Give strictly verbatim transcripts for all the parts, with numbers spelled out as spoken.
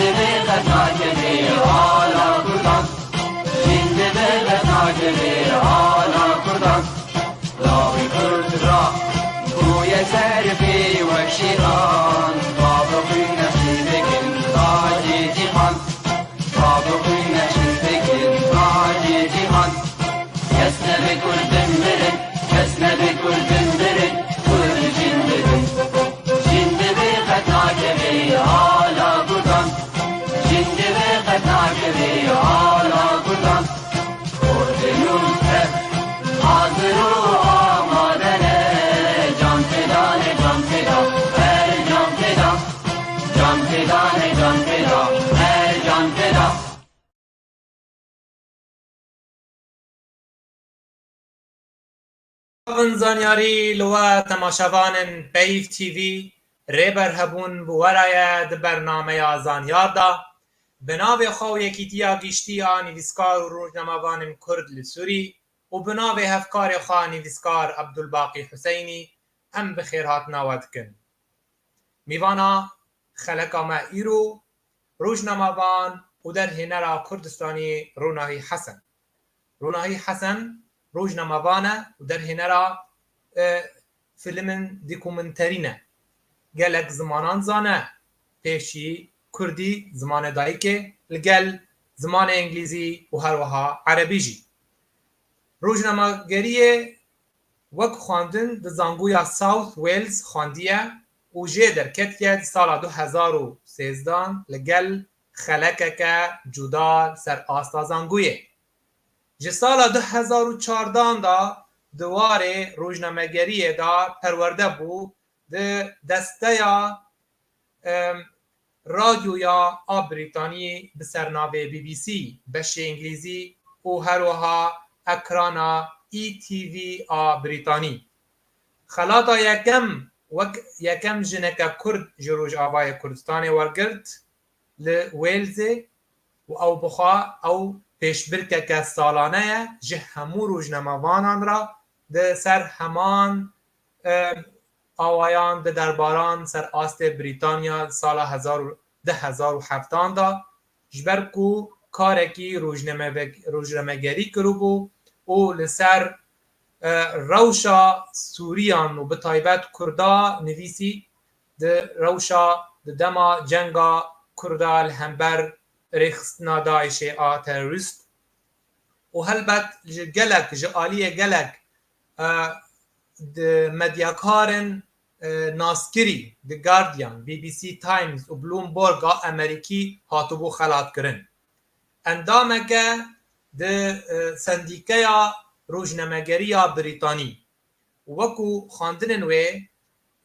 Divê qet nakevê ala Kurdan. Jin divê qet nakevê ala Kurdan. Lawê Kurd ra bûye ser pê wek şêtan. Babo xwîn nexşî bikin tacê cîhan. Babo xwîn nexşî bikin tacê cîhan. Kes nebe Kurd bimirin, kes nebe Kurd bimirin, Kurd jin bibin. Jin divê qet nakevê ala Kurdan. Jin divê qet nakevê ala Kurdan. Kurd nû ev hazir û amade ne. Can feda ne, can feda, her can feda. Can feda ne, can feda, her can feda. Bin zanyarî li we temaşevanên Peyv T V, Rêber Hebûn bi we re ye di bernameya Zanyar de. Bi navê xwe û Yekîtiya Giştî a Nivîskar û Rojnamevanên Kurd li Sûrî û bi navê hevkarê xwe nivîskar Abdulbaqî Huseynî, em bi xêrhatina we dikin. Mîvana xeleka me îro rojnamevan û derhênera Kurdistanî Ronahî Hesen. Ronahî Hesen rojnamevan e û derhênera, e, filmên dokumenterî ne. Gelek zimanan zane, pêşî kurdî, zimanê dayikê, li gel zimanê îngilîzî û her wiha erebî jî. Rojnamegeriyê wek xwendin di zangoya South Wales xwendiye û jê derketiye di sala du hezar û sêzdehan li gel xelekeke cuda li ser asta zangoyê. Ji sala du hezar û çardehan de di warê rojnamegeriyê de perwerde bû, di desteya, em, radyoya a Brîtanî bi sernavê B B C, beşê îngilîzî û her wiha ekrana E T V a Brîtanî. Xelata yekem wek yekem jineke Kurd ji Rojavayê Kurdistanê wergirt li Walesê û ew bixwe ew pêşbirkeke salane ye ji hemû rojnamevanan re di ser heman, e, awayan di derbaran ser astê Brîtanya sala hezar û, du hezar û heftan de, ji ber ku karekî rojnamevek-, rojnamegerî kiribû û li ser, e, rewşa Sûriyan û bi taybet Kurda nivîsî, di rewşa, di dema cenga Kurda li hember rêxistina DAIŞê a terorîst û helbet ji gelek, ji aliyê gelek, e, di medyakarên, e, naskirî, The Guardian, B B C Times û Bloomberg a Amerîkî hatibû xelatkirin. Endameke di, e, Sendîkeya Rojnamegeriya Brîtanî. Wekû xwendinên wê,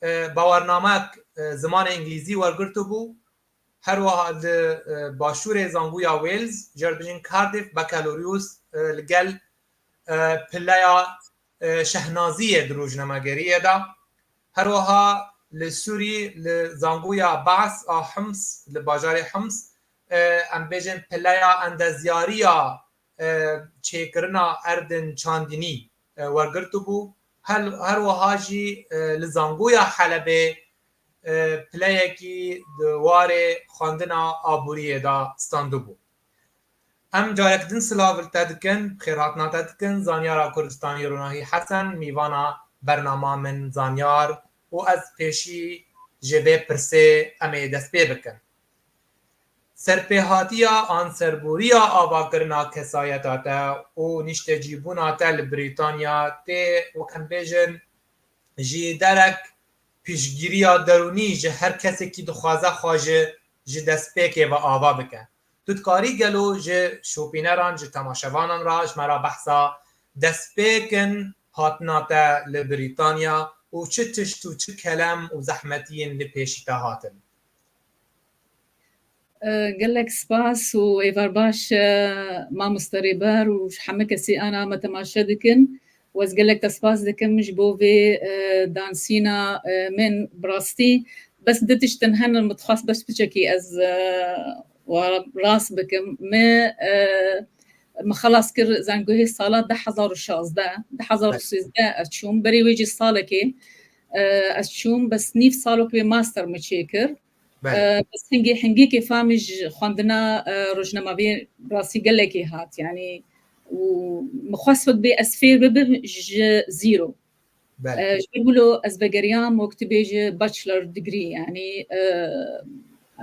e, bawernamek, e, zimanê îngilîzî wergirtibû, her wiha li, e, başûrê zangoya Wales, jê re dibêjin Cardiff, bakalorîus, e, li gel, e, pileya, e, şehnaziyê di rojnamegeriyê de. Her wiha li Sûrî, li zangoya Ba's a Hims, li bajarê Hims, e, em bêjin pileya endezyariya, e, çêkirina erdên çandinî, e, wergirtibû. Her, her wiha jî, e, li zangoya Helebê, e, pileyekî di warê xwendina aboriyê de standibû. Em carek din silav li te dikin, bi xêrhatina te dikin. Zanyara Kurdistanî Ronahî Hesen, mîvana bernama min Zanyar û ez pêşî ji vê pirsê em ê dest pê bikin. Serpêhatiya an serbûriya avakirina kesayeta te û niştecîbûna te li Brîtanya tê, wek em bêjin, ji derek piştgiriya derûnî ji her kesekî dixwaze xwe ji, ji destpêkê ve ava bike. Tu dikarî gelo ji şopîneran, ji temaşevanan re ji me re behsa destpêkin hatina te li Brîtanya û çi tişt û çi kelem û zehmetiyên li pêşî te hatin? E, gelek spas û êvar baş, e, mamoste Rêber û heme kesê ana me temaşe dikin. Û ez gelek te spas dikim ji bo vê, e, dansîna, e, min bi rastî. Bes du tiştin hene min dixwast bes piçekî ez, e, wa rast bikim. Me, e, me xelas kir zangohê sala du hezar û şazdeh, du hezar û sêzdeh ez çûm. Berê wê jî salekê, e, ez çûm, bes nîv salok wê master me çêkir. Belê. E, bes hingê, hingê kêfa min ji xwendina, e, rojnamaviyê rastî gelekê hat, yanî û min xwest wek bê ez fêr bibim ji zero. Belê. E, ji ber wilo ez vegeriyam wek tu bêjî bachelor degree, yanî, e,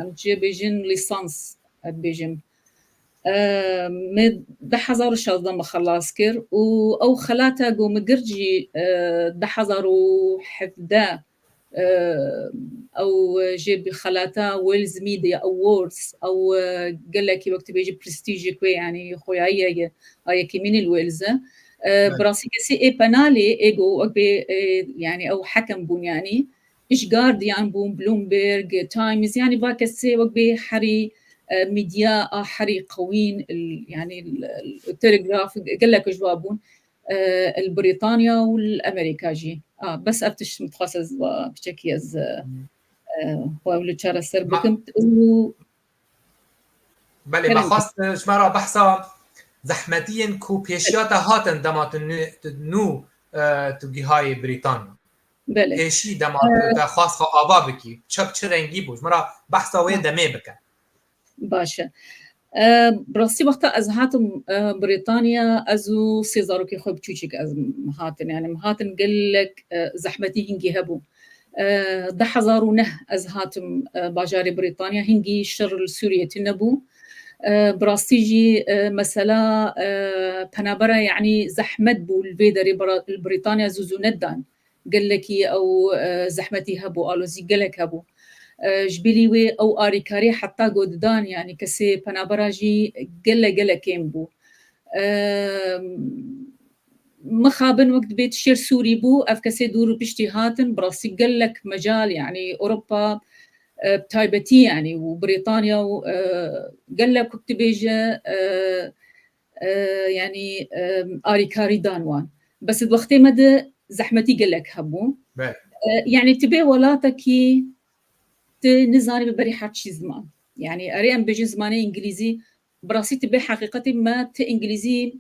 em jê bêjin lîsans, ez dibêjim. E, me du hezar û şazde me xelas kir û ew xelata ku me girt jî, e, du hezar û hevdeh, e, ew jê bi xelata Wales Media Awards, ew, e, gelekî wek tu bêjî prestîjê ku, yanî, xoyayî ye, a yekemîn li Wales e. E, Evet. Bi rastî kesê ê penalê, ê ku wek bê, e, yanî ew hekem bûn, yanî ji Guardian bûn, Bloomberg, Times, yanî va kesê wek bê herî, e, medya a herî qewîn, il, yanî il, il, Telegraph, gelek ji wa bûn, e, li Brîtanya û li Amerîka jî. A, bes ev tişt min dixwest ez va piçekî ez, e, e, xwe ew li çareser Ma- bikim û Belê, Kerem. Me xwest, e, ji me re behsa zehmetiyên ku pêşiya te hatin dema tu nû, tu nû, e, tu gihayî Brîtanya. Belê. Pêşî dema tu E, te xwest xwe ava bikî, çi, çi rengî bû? Ji me re behsa wê Ha. demê bike. Baş e. E, bi rastî wexta ez hatim, e, Brîtanya, ez û sê zarokê xwe biçûçik ez hatin. Yanî min hatin gelek, e, zehmetî hingî hebû. E, du hezar û neh ez hatim, e, bajarê Brîtanya. Hingî şer li Sûriyê tune bû. E, bi rastî jî, e, mesela, e, penabera, yanî zehmet bû li vê derê bira-, li Brîtanya zû zû nedan. Gelekî ew, e, zehmetî hebû, alozî gelek hebû. E, ji bilî wê ew arîkarî heta ku didan, yanî kesê penabera jî gelek, gelek kêm bû. E, mixabin wek dibê tu şêr Sûrî bû, ev kesê dûr û piştî hatin, bi rastî gelek mecal, yanî Ewropa, e, bi taybetî, yanî û Brîtanya û, e, gelek wek dibêje, e, e, yanî, e, arîkarî dan wan. Bes di wextê me de zehmetî gelek hebû. Belê. E, yanî tu bê welatekî tu nizanî bi berî her çî ziman. Yanî erê em bêjin zimanê îngilîzî, bi rastî tu bê heqîqetê me tu îngilîzî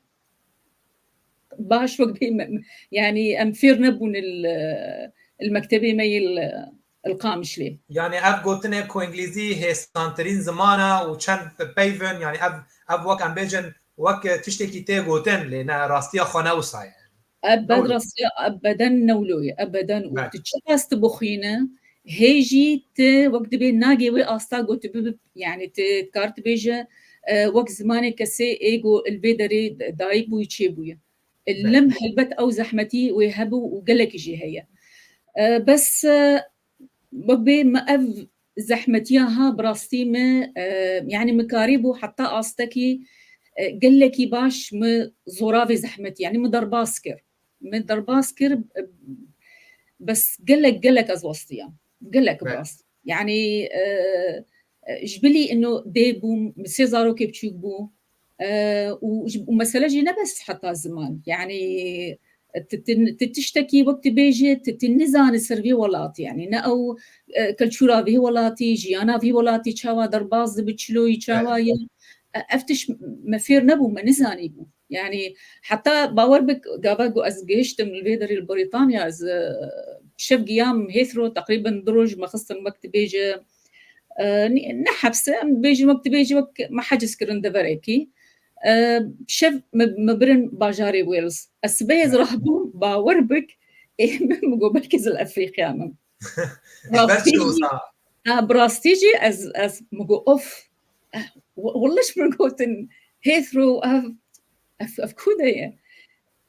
baş wek bê me, yanî em fêr nebûn il, il mektebê me yê il, il Qamişlê. Yanî ev gotinê ku îngilîzî hêsantirîn ziman e û çend peyv in, yanî ev, ev wek em bêjin wek tiştekî tê gotin, lê ne, rastiya xwe ne wisa ye. Ebed Ew rastiya ebeden ne wilo ye, ebeden û Belê. Tu çiqas tu bixwîne, hê jî tu wek dibê nagê wê asta ku tu bibi, yanî tu dikar tu bêje, e, wek zimanê kesê ê ku li vê derê dayik bûyî çêbûye. Belê. Lim helbet ew zehmetî wê hebû û gelekî jî heye. E, bes, e, wek bê me ev zehmetiya ha bi rastî me, e, yanî me karîbû heta astekî, e, gelekî baş me zoravê zehmetî, yanî me derbas kir. Me derbas kir, e, bes gelek, gelek ez westiyam. Gelek bi Belê. rast. Yanî, e, e, ji bilî ino dê bûm, min sê zarokê biçûk bû, e, û ji, û mesele jî ne bes heta ziman. Yanî, e, ti, ti, ti tiştekî wek tu bêjî, ti, ti nizanî ser vê welatî. Yanî, ne ew, e, kultura vê welatî, jiyana vê welatî çawa derbas dibe, çiloyî çawa Evet. ye. E, ev tişt me fêr nebû, me nizanîbû. Yanî, heta bawer bik, gava ku ez gihiştim li vê derê li Brîtanya, ez, e, şev giyam Heathrow, teqrîben du roj me xistin wek tu bêjî, e, ne, ne hepse, em bêjin wek tu bêjî wek me heciz kirin deverekî. E, şev me, me birin bajarê Wales. Ez sibê ez Evet. rahbûm, bawer bik, ê min, min got belkî ez li Efrîqiya me. Ji ber çi Rastî jî, wisa? ha, bi rastî jî ez, ez min got, of, eh, we-, wele ji min gotin, Heathrow, ev, ev, ev ku de ye?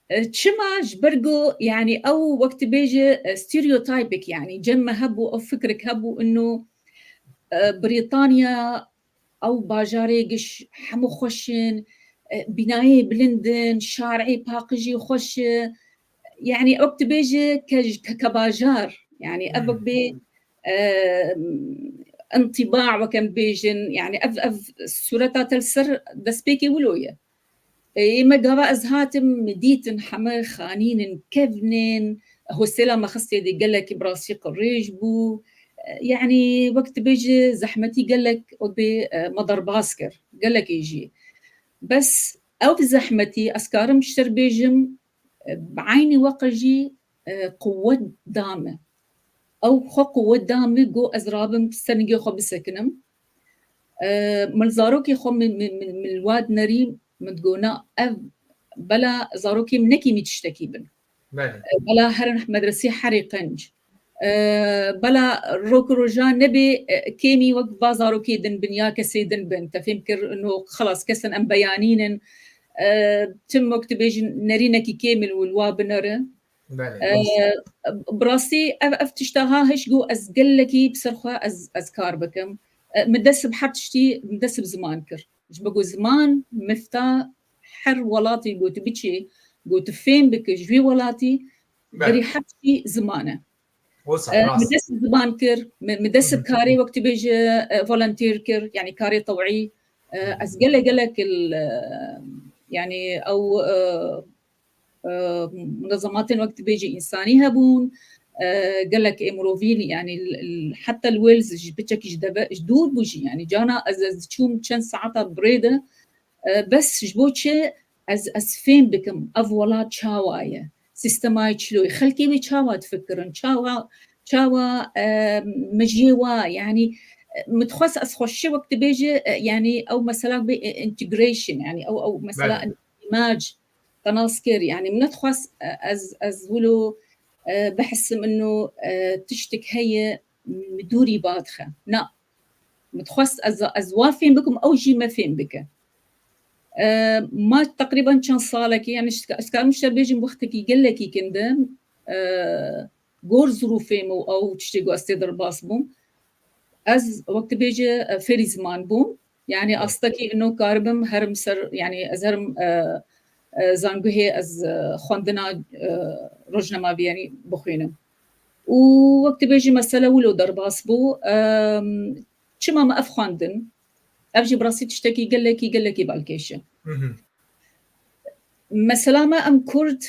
E, çima? Ji ber ku, yanî, ew wek tu bêjî, e, stereotypik, yanî, cem me hebû, ew fikrik hebû, ino, e, Brîtanya, ew bajarê giş hemû xweş in, e, bînayê bilind in, şarê paqijî xweş e. Yanî, wek tu bêjî ke, ke, ke bajar, yanî, ev Hmm. wek bê, e, intîba, wek em bêjin, yanî, ev, ev sureta te li ser destpêkê wilo ye. Ê me gava ez hatim, min dîtin heme xanîn in, kevn in, hostêla me xistê dê gelekî bi rastî qirêj bû. Yanî wek tu bêjî zehmetî gelek wek bê, e, me derbas kir. Gelekî jî. Bes ew zehmetî ez karim ji te re bêjim, e, bi eynî weqt jî, e, quwet da me. ew xwe quwet da min, got ez rabim ser ningê xwe bisekinim. E, min zarokê xwe min, min, min, min li wa dinerî, min digot na ev bela zarokê min nekîmî tiştekî bin. Belê. E, bela herin medresê herî qenc. E, bela rok roja nebê, e, kêmî wek va zarokê din bin ya kesê din bin. Te fêm kir, no xelas kesin em beyanînin. E, tim wek tu bêjin nerînekî kêmil û li wa binere. Belê, e, rast. Bi rastî ev, ev tişta ha hiş got ez gelekî bi ser xwe ez, ez kar bikim. E, min dest bi her tiştî, min dest bi ziman kir. Ji bo ku ziman mifta her welatî ku tu biçî, ku tu fêm bikî ji wî welatî, Belê. Berî her tiştî ziman e. Wisa, E, rast. Min dest bi ziman kir, min, min dest bi Hı hı. karê wek tu bêje, e, volunteer kir, yani karê tewî. E, Hı hı. Ez gele gelek il, e, yani ew, e, e, munezematên wek tu bêje însanî hebûn, e, gelek ê mirovî, yani l-, l-, heta li Wales ji piçekî ji deve, ji dûr bû jî, yani cana ez, ez diçûm çend saeta bi rê de, e, bes ji bo çi ez, ez fêm bikim ev welat çawa ye, sîstemayê çilo ye, xelkê wê çawa difikirin, çawa, çawa, e, mejiyê wa, yani, e, min dixwest ez xweşi wek tu bêje, e, yani ew mesela bê, e, integration, yani ew, ew mesela Belê. îmaj, te nas kir. Yani min nedixwest, e, ez, ez wilo, e, bihisim ino, e, tiştek heye min dûrî badixe. Na. Min dixwest ez, ez wa fêm bikim, ew jî me fêm bike. E, ma teqrîben çend salekî, yani ji, ez karim ji te bêjim wextekî gelekî kin de, e, gor zirûfê min û ew tiştê ku ez tê derbas bûm. Ez wek tu bêje, e, fêrî ziman bûm. Yani Evet. astekî ino karibim herim ser, yani ez herim, e, e, zanguhê ez, e, xwendina, e, rojnamavî, yani bixwînim. Û wek tu bêjî mesele wilo derbas bû. Em, çima me ev xwendin? Ev jî bi rastî tiştekî gelekî, gelekî balkêş e. Hı hı. Mesela me em Kurd,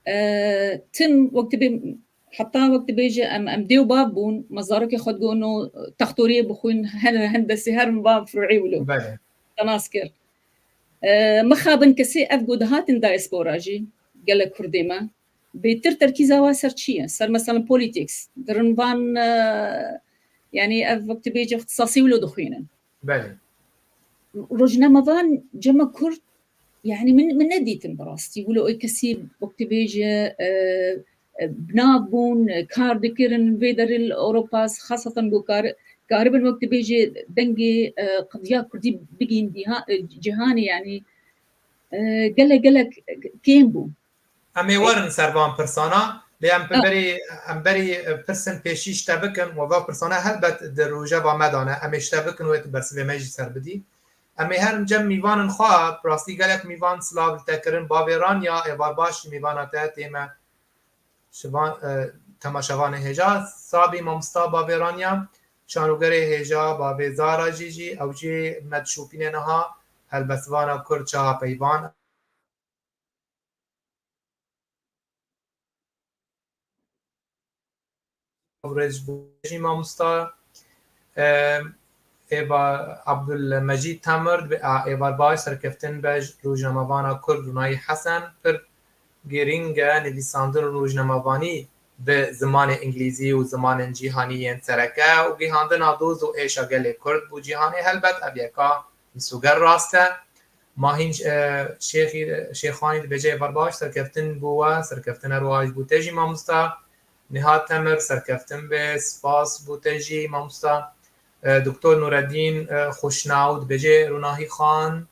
e, tim wek tu bê, heta wek tu bêje em, em dê û bav bûn, me zarokê xwe digot no textoriyê bixwîn, hen-, hendesê herin ba firûî wilo. Belê. Te nas kir. E, mixabin kesê ev ku dihatin diaspora jî, gelek Kurdê me, bêtir terkîza wa ser çi ye? Ser mesela politics, dirin van, e, yani ev wek tu bêje ixtisasî wilo dixwînin. Belê. Rojnamevan cema Kurd, yani min, min nedîtin bi rastî. Wilo ê kesî wek tu bêje, e, e, bi nav bûn, e, kar dikirin vê derê li Ewropa, xaseten ku kar-, karibin wek tu bêje dengê, e, qediya Kurdî bigihîn dîha-, e, cîhanê, yani, e, gelek, gelek kêm bû. Em ê werin ser van pirsana, lê em Aa. berî, em berî, e, pirsên pêşî ji te bikin, we va pirsana helbet di rojeva me de ne, em ê ji te bikin wê tu bersivê me jî ser bidî. Em ê herin cem mîvanên xwe, bi rastî gelek mîvan silav li te kirin, bavê Ranya, êvar baş ji mîvana te tê me. Şivan, e, temaşevanê hêja, Sabî mamosta bavê Ranya, şanogerê hêja, bavê Zara jî jî, ew jî me dişopîne niha, helbestvana Kurd Çaha Peyvan. Rêz ji bo jî mamosta. E, Êva Abdulmecîd Temir, dibe, a, êvar baş serkeftin be ji rojnamevana Kurd Rûnayî Hesen, pir girîng e nivîsandin û rojnamevanî bi zimanê îngilîzî û zimanên cîhanî yên sereke û gihandina doz û êşa gelê Kurd bo cîhanê. Helbet ev yeka misoger rast e. Mahîn, e, Şêxî, Şêxanî dibêje, êvar baş serkeftin bo we, serkeftin her wiha ji bo te jî mamosta. Nihat Temir, serkeftin be, spas bo te jî mamosta. E, Doktor Nureddîn, e, Xweşnaw dibêje, Rûnahî Xan,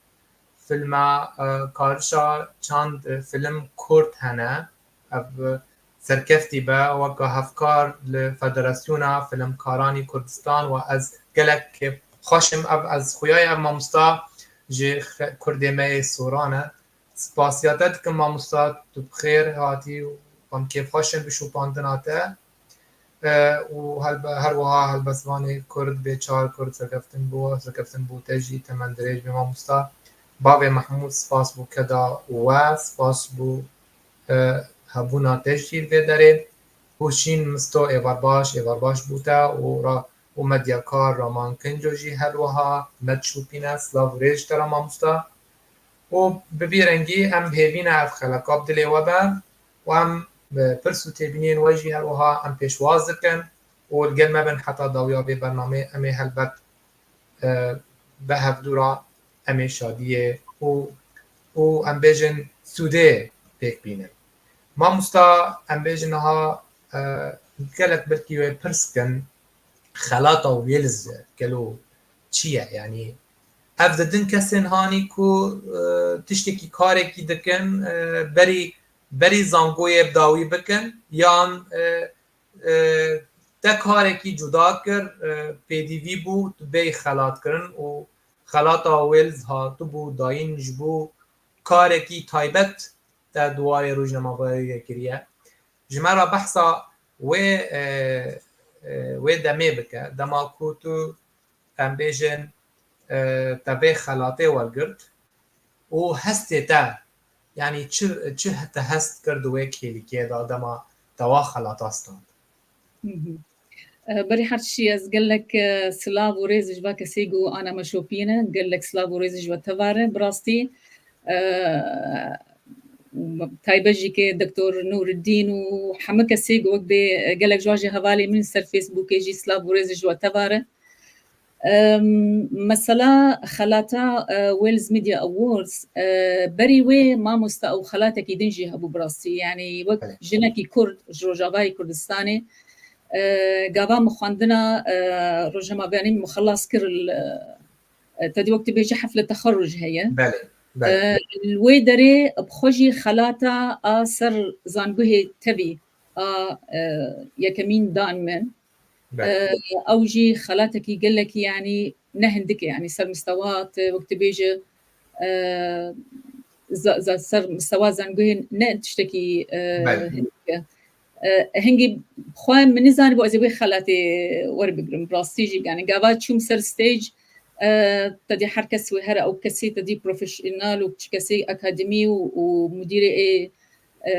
filma, e, Karişa çand, e, film Kurd hene. Ev, e, serkeftî be, weka hevkar li Federasyona Filmkaranî Kurdistan we ez gelek kêfxweş im. Ev, ez xuyayê ev mamosta ji xe-, Kurdê me yê Soran e. Spasiya te dikim mamosta, tu bi xêr hatî û em kêfxweş in bi şopandina te. E, û helbe-, her wiha helbestvanê Kurd bê çar Kurd serkeftin bo, serkeftin bo te jî, temendirêj bê mamosta. Bavê Mehmûd, spas bo keda we, spas bo, e, hebûna te jî li vê derê. Hûşîn Misto, êvar baş, êvar baş bo te û ra-, û medyakar Raman Kinco jî her wiha me dişopîne, silav û rêz ji te re mamosta. Û bi vî rengî em hêvî ne ev xeleka bi dilê we be û em, e, pirs û têbîniyên we jî her wiha em pêşwaz dikin. û li gel me bin heta dawiya vê bernamê. Em ê helbet, e, bi hevdû re em ê şadiyê û, û em bêjin sûdê pêk bînin. Mamosta, em bêjin niha, e, gelek belkî wê pirs kin, xelata Wêliz gelo çi ye? Yanî ev didin kesên hanî ku, e, tiştekî karekî dikin, e, berî, berî zangoyê bi dawî bikin, yan, e, e, te karekî cuda kir, e, pêdivî bû, tu bêyî xelatkirin û xelata Wêliz hatibû dayîn ji bo karekî taybet te di warê rojnamevaniyê kiriye. Ji me re behsa wê, e, e, wê demê bike, dema ku tu, em bêjin, e, te vê xelatê wergirt û hestê te, yanî çi, çi te hest kir di wê kêlîkiyê de dema te wa xelata stand? Hı hı. E, berî her tiştî ez gelek, e, silav û rêz ji va kesê ku ana me şopiyê ne, gelek silav û rêz ji we tevare, bi rastî, e, taybet jî ke Doktor Nûreddîn û hemû kesê ku wek bê, e, gelek ji wan jî hevalê min ser Facebookê jî silav û rêz ji we tevare. Em, mesela xelata, e, Wales Media Awards, e, berî wê mamosta ew xelatekî din jî hebû bi rastî. Yanî wek Belê. jinekî Kurd ji Rojavayê Kurdistanê, e, gava min xwendina, e, rojnamevanî min xelas kir li, e, te dî wek tu bêjî hefle texerruc heye. Belê, belê. E, li wê derê bi xwe jî xelata a ser zanguhê tevî a, e, yekemîn dan min. Belê. E, ew jî xelatekî gelekî, yanî ne hindik e, yanî ser mistewa te wek tu bêjî, e, za-, za-, ser mistewa zanguhê ne tiştekî, e, Belê. hindik e. E, hingî xwe min nizanîbû ez ê wê xelatê werbigrim. Rastî jî, yanî gava çûm ser stage, e, te dî her kes wê here, ew kesê te dî profesyonel û çi kesê akademî û, û mudîrê ê, e,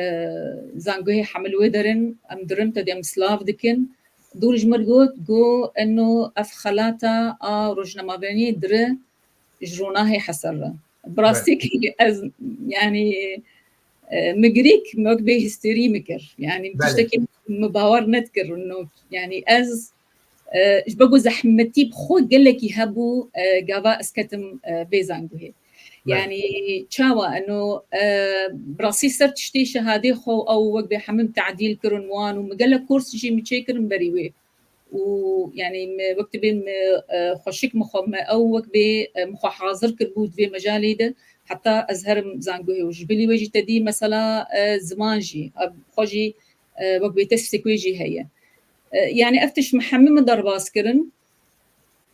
zanguhê hemil wê derin, em dirin, te dî em silav dikin. Dûr ji mir got, got, eno ev xelata a rojnamevaniyê dire ji ronahê heser re. Bi rastî Belê. ki ez, yanî, e, mi girîk, mi wek bê hîsterî mi kir. Yanî Belê. tiştekî mi bawer nedikir. No, yanî ez, e, ji bo ku zehmetî bi xwe gelekî hebû, e, gava ez ketim, e, vê zanguhê. Belê. Yanî çawa eno, e, bi rastî ser tiştê şehadê xwe ew wek bê hemim tadîl kirin wan û mi gelek kurs jî mi çêkirin berî wê. Û, yanî, me wek dibê me, e, xweşik mixwe me ew wek bê, e, mixwe hazir kiribû di vê mejalê de, heta ez herim zanguhê û ji bilî wê jî te dî mesela, e, ziman jî, e, xwe jî, e, wek bê tespîtê wê jî heye. E, yanî ev tişt me hemî min derbas kirin.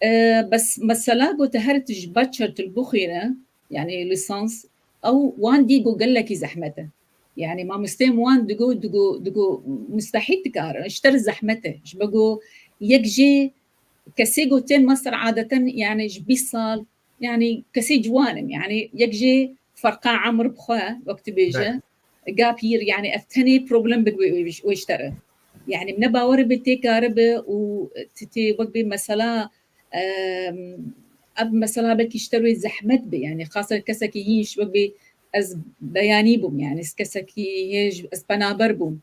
E, bes mesela ku te her tişt bachelor tu bixwîne, yanî lîsans, ew wan dî ku gelekî zehmet e. Yanî mamosteyên wan digo, digo, digo mustehîl dikarin. Ji te re zehmet e. Ji bo ku yek jê kesê ku tên master adeten, yanî ji bîst sal, yanî kesê ciwan in. Yanî yek jê ferqa emr bi xwe, wek tu bêje, Belê. gap year, yanî ev tenê problem bin wê, wê, wê ji te re. Yanî min ne bawer bi tê karibe û ti, tê wek bê mesela, em, ev mesela belkî ji te re wê zehmet be. Yanî xasen kesekî yîn ji wek bê ez beyanî bûm, yanî ez kesekî hêj, ez penaber bûm.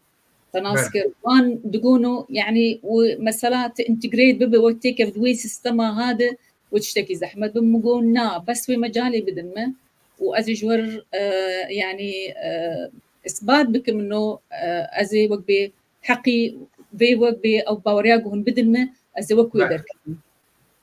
Te nas Belê. kir. Wan digono, yanî û mesela tu integrate bibe, wek têkev di wê sistema ha de, û tiştekî zehmet bi. Min got, na, bes wê mecalê bidin me û ez ê ji wir, e, yanî, e, isbat bikim no, e, ez ê wek bê heqî vê wek bê ew baweriya ku hûn bidin me, ez ê wek wê Belê. derkevim.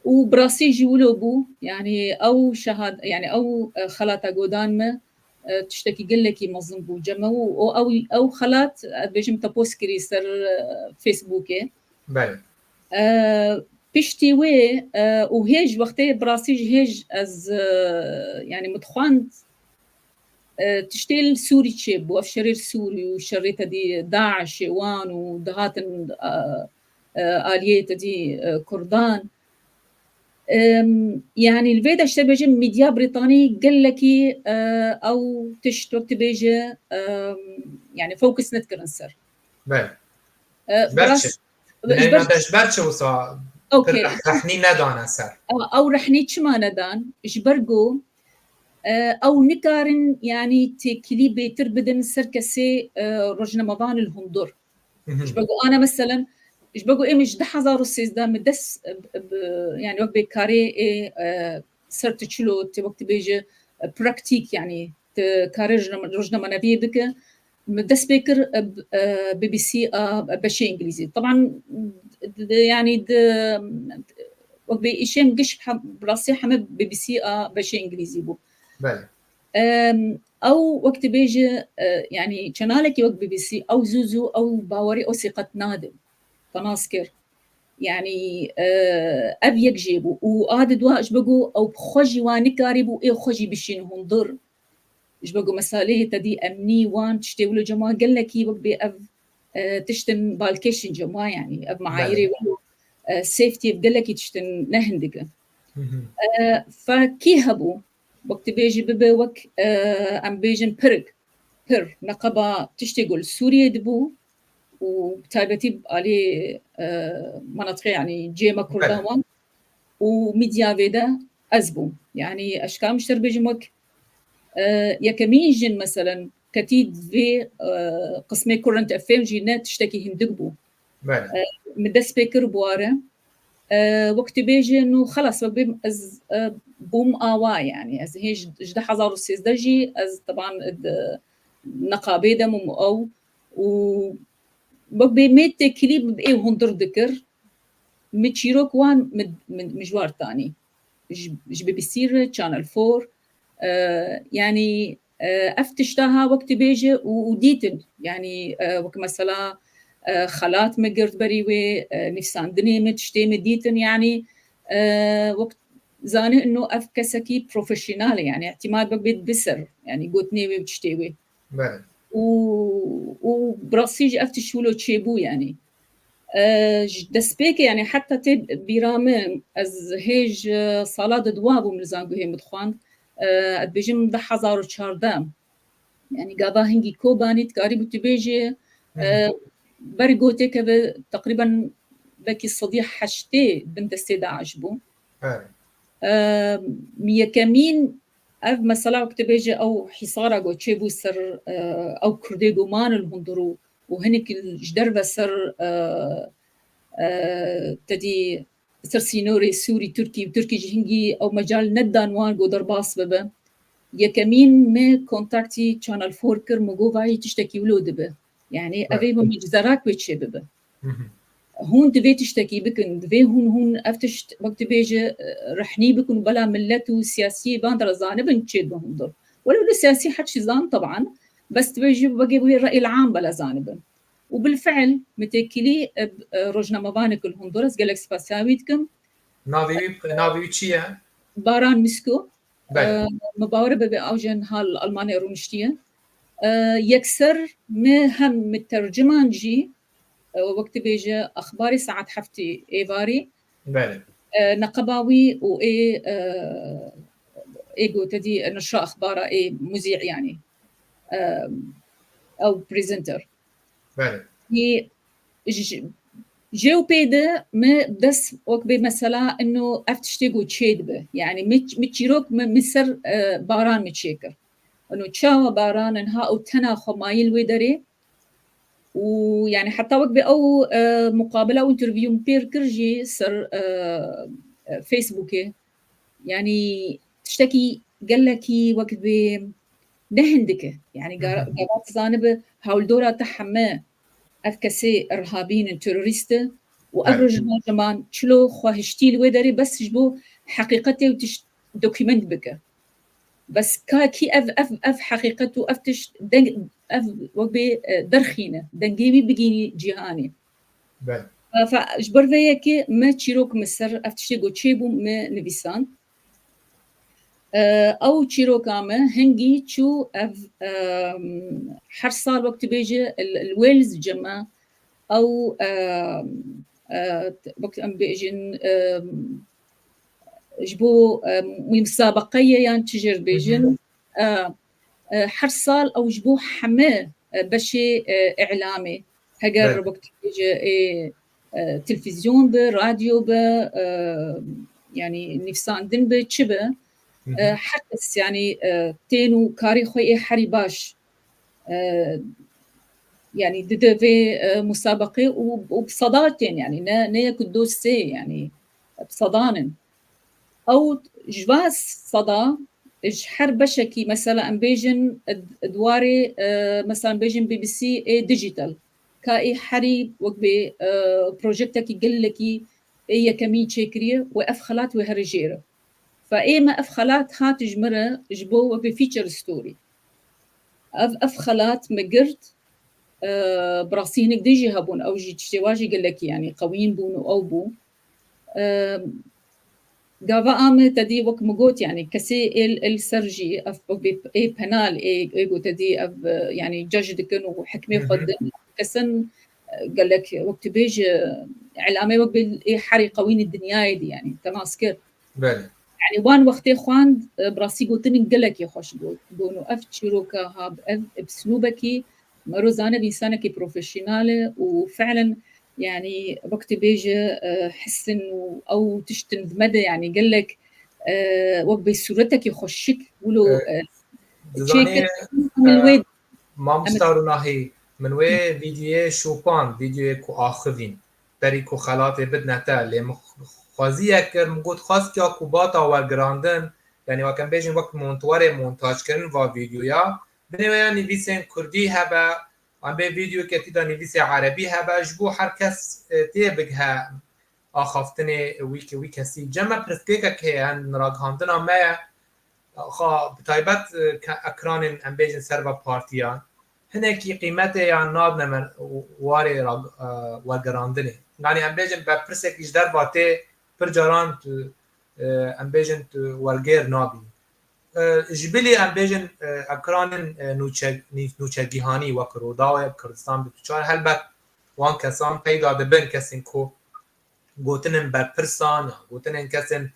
Û bi rastî jî wilo bû, yanî ew şehad-, yanî ew, e, xelata godan me, e, tiştekî gelekî mezin bû ceme û, û ew, ew xelat, e, bêjim te post kirî ser, e, Facebookê. Belê. E, piştî wê, e, û hêj wextê bi rastî jî hêj ez, e, yanî min dixwend, e, tiştê li Sûrî çêbû, ev şerê li Sûrî û şerê te dî DAIŞê wan û dihatin, e, e, aliyê te dî, e, Kurdan. Em, yanî li vê de ji te bêjim, medya Brîtanî gelekî, e, ew tişt wek tu bêje, em, yanî fokus nedikirin ser. Belê. E, Ji ber biras-, çi? Di ji ber neyna te ji ber çi wisa Okey. pir reh-, rehnî nedane ser? Ew, ew rehnî çima nedan? Ji ber ku, e, ew nikarin, yanî têkilî bêtir bidin ser kesê, e, rojnamevan li hundur. Mhm. Ji ber ku ana meselen, Ji bo ku ê min ji du hezar û sêzdeh min dest, e, b-, yani wek bê karê ê, e, ser tu çilo, tu wek tu bêje, e, praktîk, yani tu karê rojname-, rojnamaneviyê bike, min dest pê kir, e, b-, e, B B C a beşê îngilîzî. Teban, d-, d-, yani di, wek bê îşê min giş hem, bi rastî heme B B C a beşê îngilîzî bû. Belê. Em, ew wek tu bêje, e, yani çenalekî wek B B C, ew zû zû ew bawerî ew sîqet nade. Te nas kir. Yani, e, ev yek jê bû. Û a di dua ji bo ku ew bi xwe jî wan nikarîbû, ê xwe jî bişîn hundir. Ji bo ku meseleyê te dî emnî wan tiştê wilo cem wan gelekî wek bê ev, e, tiştin balkêş in cem wan, yani ev meayîrê Belê. wilo, e, safety ev gelekî tiştin ne hindik in. Hı hı. E, fe kî hebû? Wek tu bêjî bibe wek, e, em bêjin pirik, pir, neqeba tiştê ku li Sûriyê dibû û bi taybetî alî, e, menatiqê, yani cihê me Kurdan Belê. wan û medya vê de ez bûm. Yani ez karim ji te re bêjim wek, e, yekemîn jin meselen ketî vê, e, qismê Current F M jî ne tiştekî hindik bû. Belê. E, min dest pê kir bi ware. E, wek tu bêjî, nû xelas, wek bêm ez, e, bûm awa, yani. Ez hê ji, ji du hezar û sêzdeh jî, ez teban di neqabê de bûm ew û wek bê mê têkilî bi ê hundir dikir. Min çîrok wan min, min, min ji war tanî. Ji, ji B B C re, Channel four, e, yani, e, ev tişta ha wek tu bêje û, û dîtin. Yani, e, wek mesela, e, xelat me girt berî wê, e, nivîsandinê me, tiştê me dîtin. Yani, e, wek zane ino ev kesekî profesyonel e, yani îtimad wek bê dibe ser, yani gotinê wê û tiştê wê. Belê. Û, û bi rastî jî ev tişt wilo çêbû, yani. E, ji destpêkê, yani heta tê bîra min, ez hê ji sala di dua bûm li zanguhê min dixwand. E, ez dibêjim du hezar û çardeh. Yani gava hingî Kobanî dikarî bû tu bêjî, Hı hı. e, ber gotê keve teqrîben belkî sedî heştê bin destê DAIŞ bû. Evet. E, yekemîn ev mesela wek tu bêjî ew hîsara ku çêbû ser, e, ew Kurdê ku man li hundir û, û hinek ji derve ser, e, e, tedî ser sînorê Sûrî, Tirkî û Tirkî ji hingî ew mecal nedan wan ku derbas bibe. Yekemîn me kontaktî Channel four kir, min got vayî tiştekî wilo dibe. Yani Evet. evê min ji zerak wê çê bibe. Hı hı. Hûn divê tiştekî bikin, divê hûn, hûn ev tişt, wek dibêje, e, rehnî bikin û bela millet û siyasî van de re zanibin çê dibe hundir. Welew li siyasî her çî zan teban, bes dibêje weke wê reyê am bela zanibin. Û bilfiil min têkilî, e, e, rojnamevanek li hundir, ez gelek spasiya wî dikim. Navê wî, navê wî çi ye? Baran Misko. Belê. E, min bawer e bibê ew jî niha li Almanya rûniştiye. E, yekser min hem min terciman jî, e, wek dibêje exbarê saet heftê êvarî, Belê. e, neqeba wî û ê, e, ê gote dî neşra exbara ê muzî, yani, e, ew presenter. Belê. Yê ji, jê û pê de me dest wek bê mesela ino ev tiştê ku çê dibe. Yani me, me çîrok me, me ser, e, Baran me çêkir. Ino çawa Baran in ha û tena xwe mayîl wê derê. Û yani heta wek bê ew, e, muqabela û interview min pêr kir jî ser, e, e, Facebookê. Yani tiştekî gelekî wek bê ne hindik e. Yani ga-, Evet. gava tu zanibe hewldora te heme ev kesê irhabîn in, terorîst e û ev Evet. rojnamevan çilo xwe hiştî li wê derê bes ji bo heqîqetê û tişt dokument bike. Bes ka kî ev, ev, ev heqîqet û ev tişt deng, ev wek bê, e, derxîne, dengê wî bigînî cîhanê. Belê. Fa-, ji ber vê yekê me çîrok me ser ev tiştê ku çêbû me nivîsand. E, ew çîroka me hingî çû ev, e, her sal wek tu bêje li, li Wales cem e, ew, e, e, wek em bêjin, e, ji bo, e, wî misabeqeyê yan çi jê re bêjin, Hı hı. e, e, her sal ew ji bo heme, e, beşê, e, îlamê, heger Belê. wek tu bêje, ê, e, televîzyon be, radyo be, e, yani nivîsandin be, çi be, Hı hı. e, her kes yani, e, tên û karê xwe ê herî baş, e, yanî dide vê, e, musabeqê û, û bi sedan tên, yanî ne, ne yek û du sê, yanî bi sedan in. Ew ji va seda, ji her beşekî, mesela em bêjin, e, di warê, e, mesela em bêjin B B C ê digital, ka ê herî wek bê, e, projektekî gelekî ê yekemîn çêkiriye û ev xelat wê here jêr e. Fe ê me ev xelat hat ji me re ji bo wek bê feature story. Ev, ev xelat me girt, e, bi rastî hinek din jî hebûn, ew jî tiştê wa jî gelekî, yanî qewîn bûn û ew bû. E, gava a me te dî wek min got, yanî kesê ê, ê li ser jî ev wek bê ê penal ê, ê got te dî ev, e, yanî cej dikin û hikmê Hı xwe hı. din. Kesin, e, gelek wek tu bêje, îlamê wek bê ê herî qewînî dinyayê dî, yanî te nas kir. Belê. Yanî wan wextê xwend, e, bi rastî gotin gelekî xweş got, bûn û ev çîroka ha bi ev, bi silûbekî mero zane bi însanekî profesyonel e û fiilen, yanî wek tu bêje, e, hisin û ew tiştin di me de, yanî gelek, e, wek bê sûretekî xweşik wilo, E, e, dizanî, çêkir, e, min wê Mamosta Rûnahî, min wê vîdyoyê şopand, vîdyoyê ku axivîn, berî ku xelatê bidne te, lê min xweziyek kir, min got, xwestiya ku bata wergirandin, yanî wek em bêjin, wek montuwarê montajkirin va vîdyoya, binê wê ya nivîsên kurdî hebe, an bê vîdyoyeke tî de nivîsê erebî hebe, ji bo her kes, e, tê bighe axaftinê wî, wî kesî. Cem me pirsgirêkek heye, hin ragihandina me ye, Xa, bi taybet, e, ke-, ekranên, em bêjin, serva partiyan, hinekî qîmetê yan nadine me warê ra-, e, wergerandinê. Yanî, em bêjin, berpirsekî ji derva tê, pir caran tu, e, em bêjin, tu wergêr nabî. E, ji bilî, em bêjin, e, ekranên, e, nûçe-, nî-, nûçegîhanî wek Rûdaw e, Kurdistan bîst û çar, helbet wan kesan peyda dibin, kesên ku gotinên berpirsan, gotinên kesên,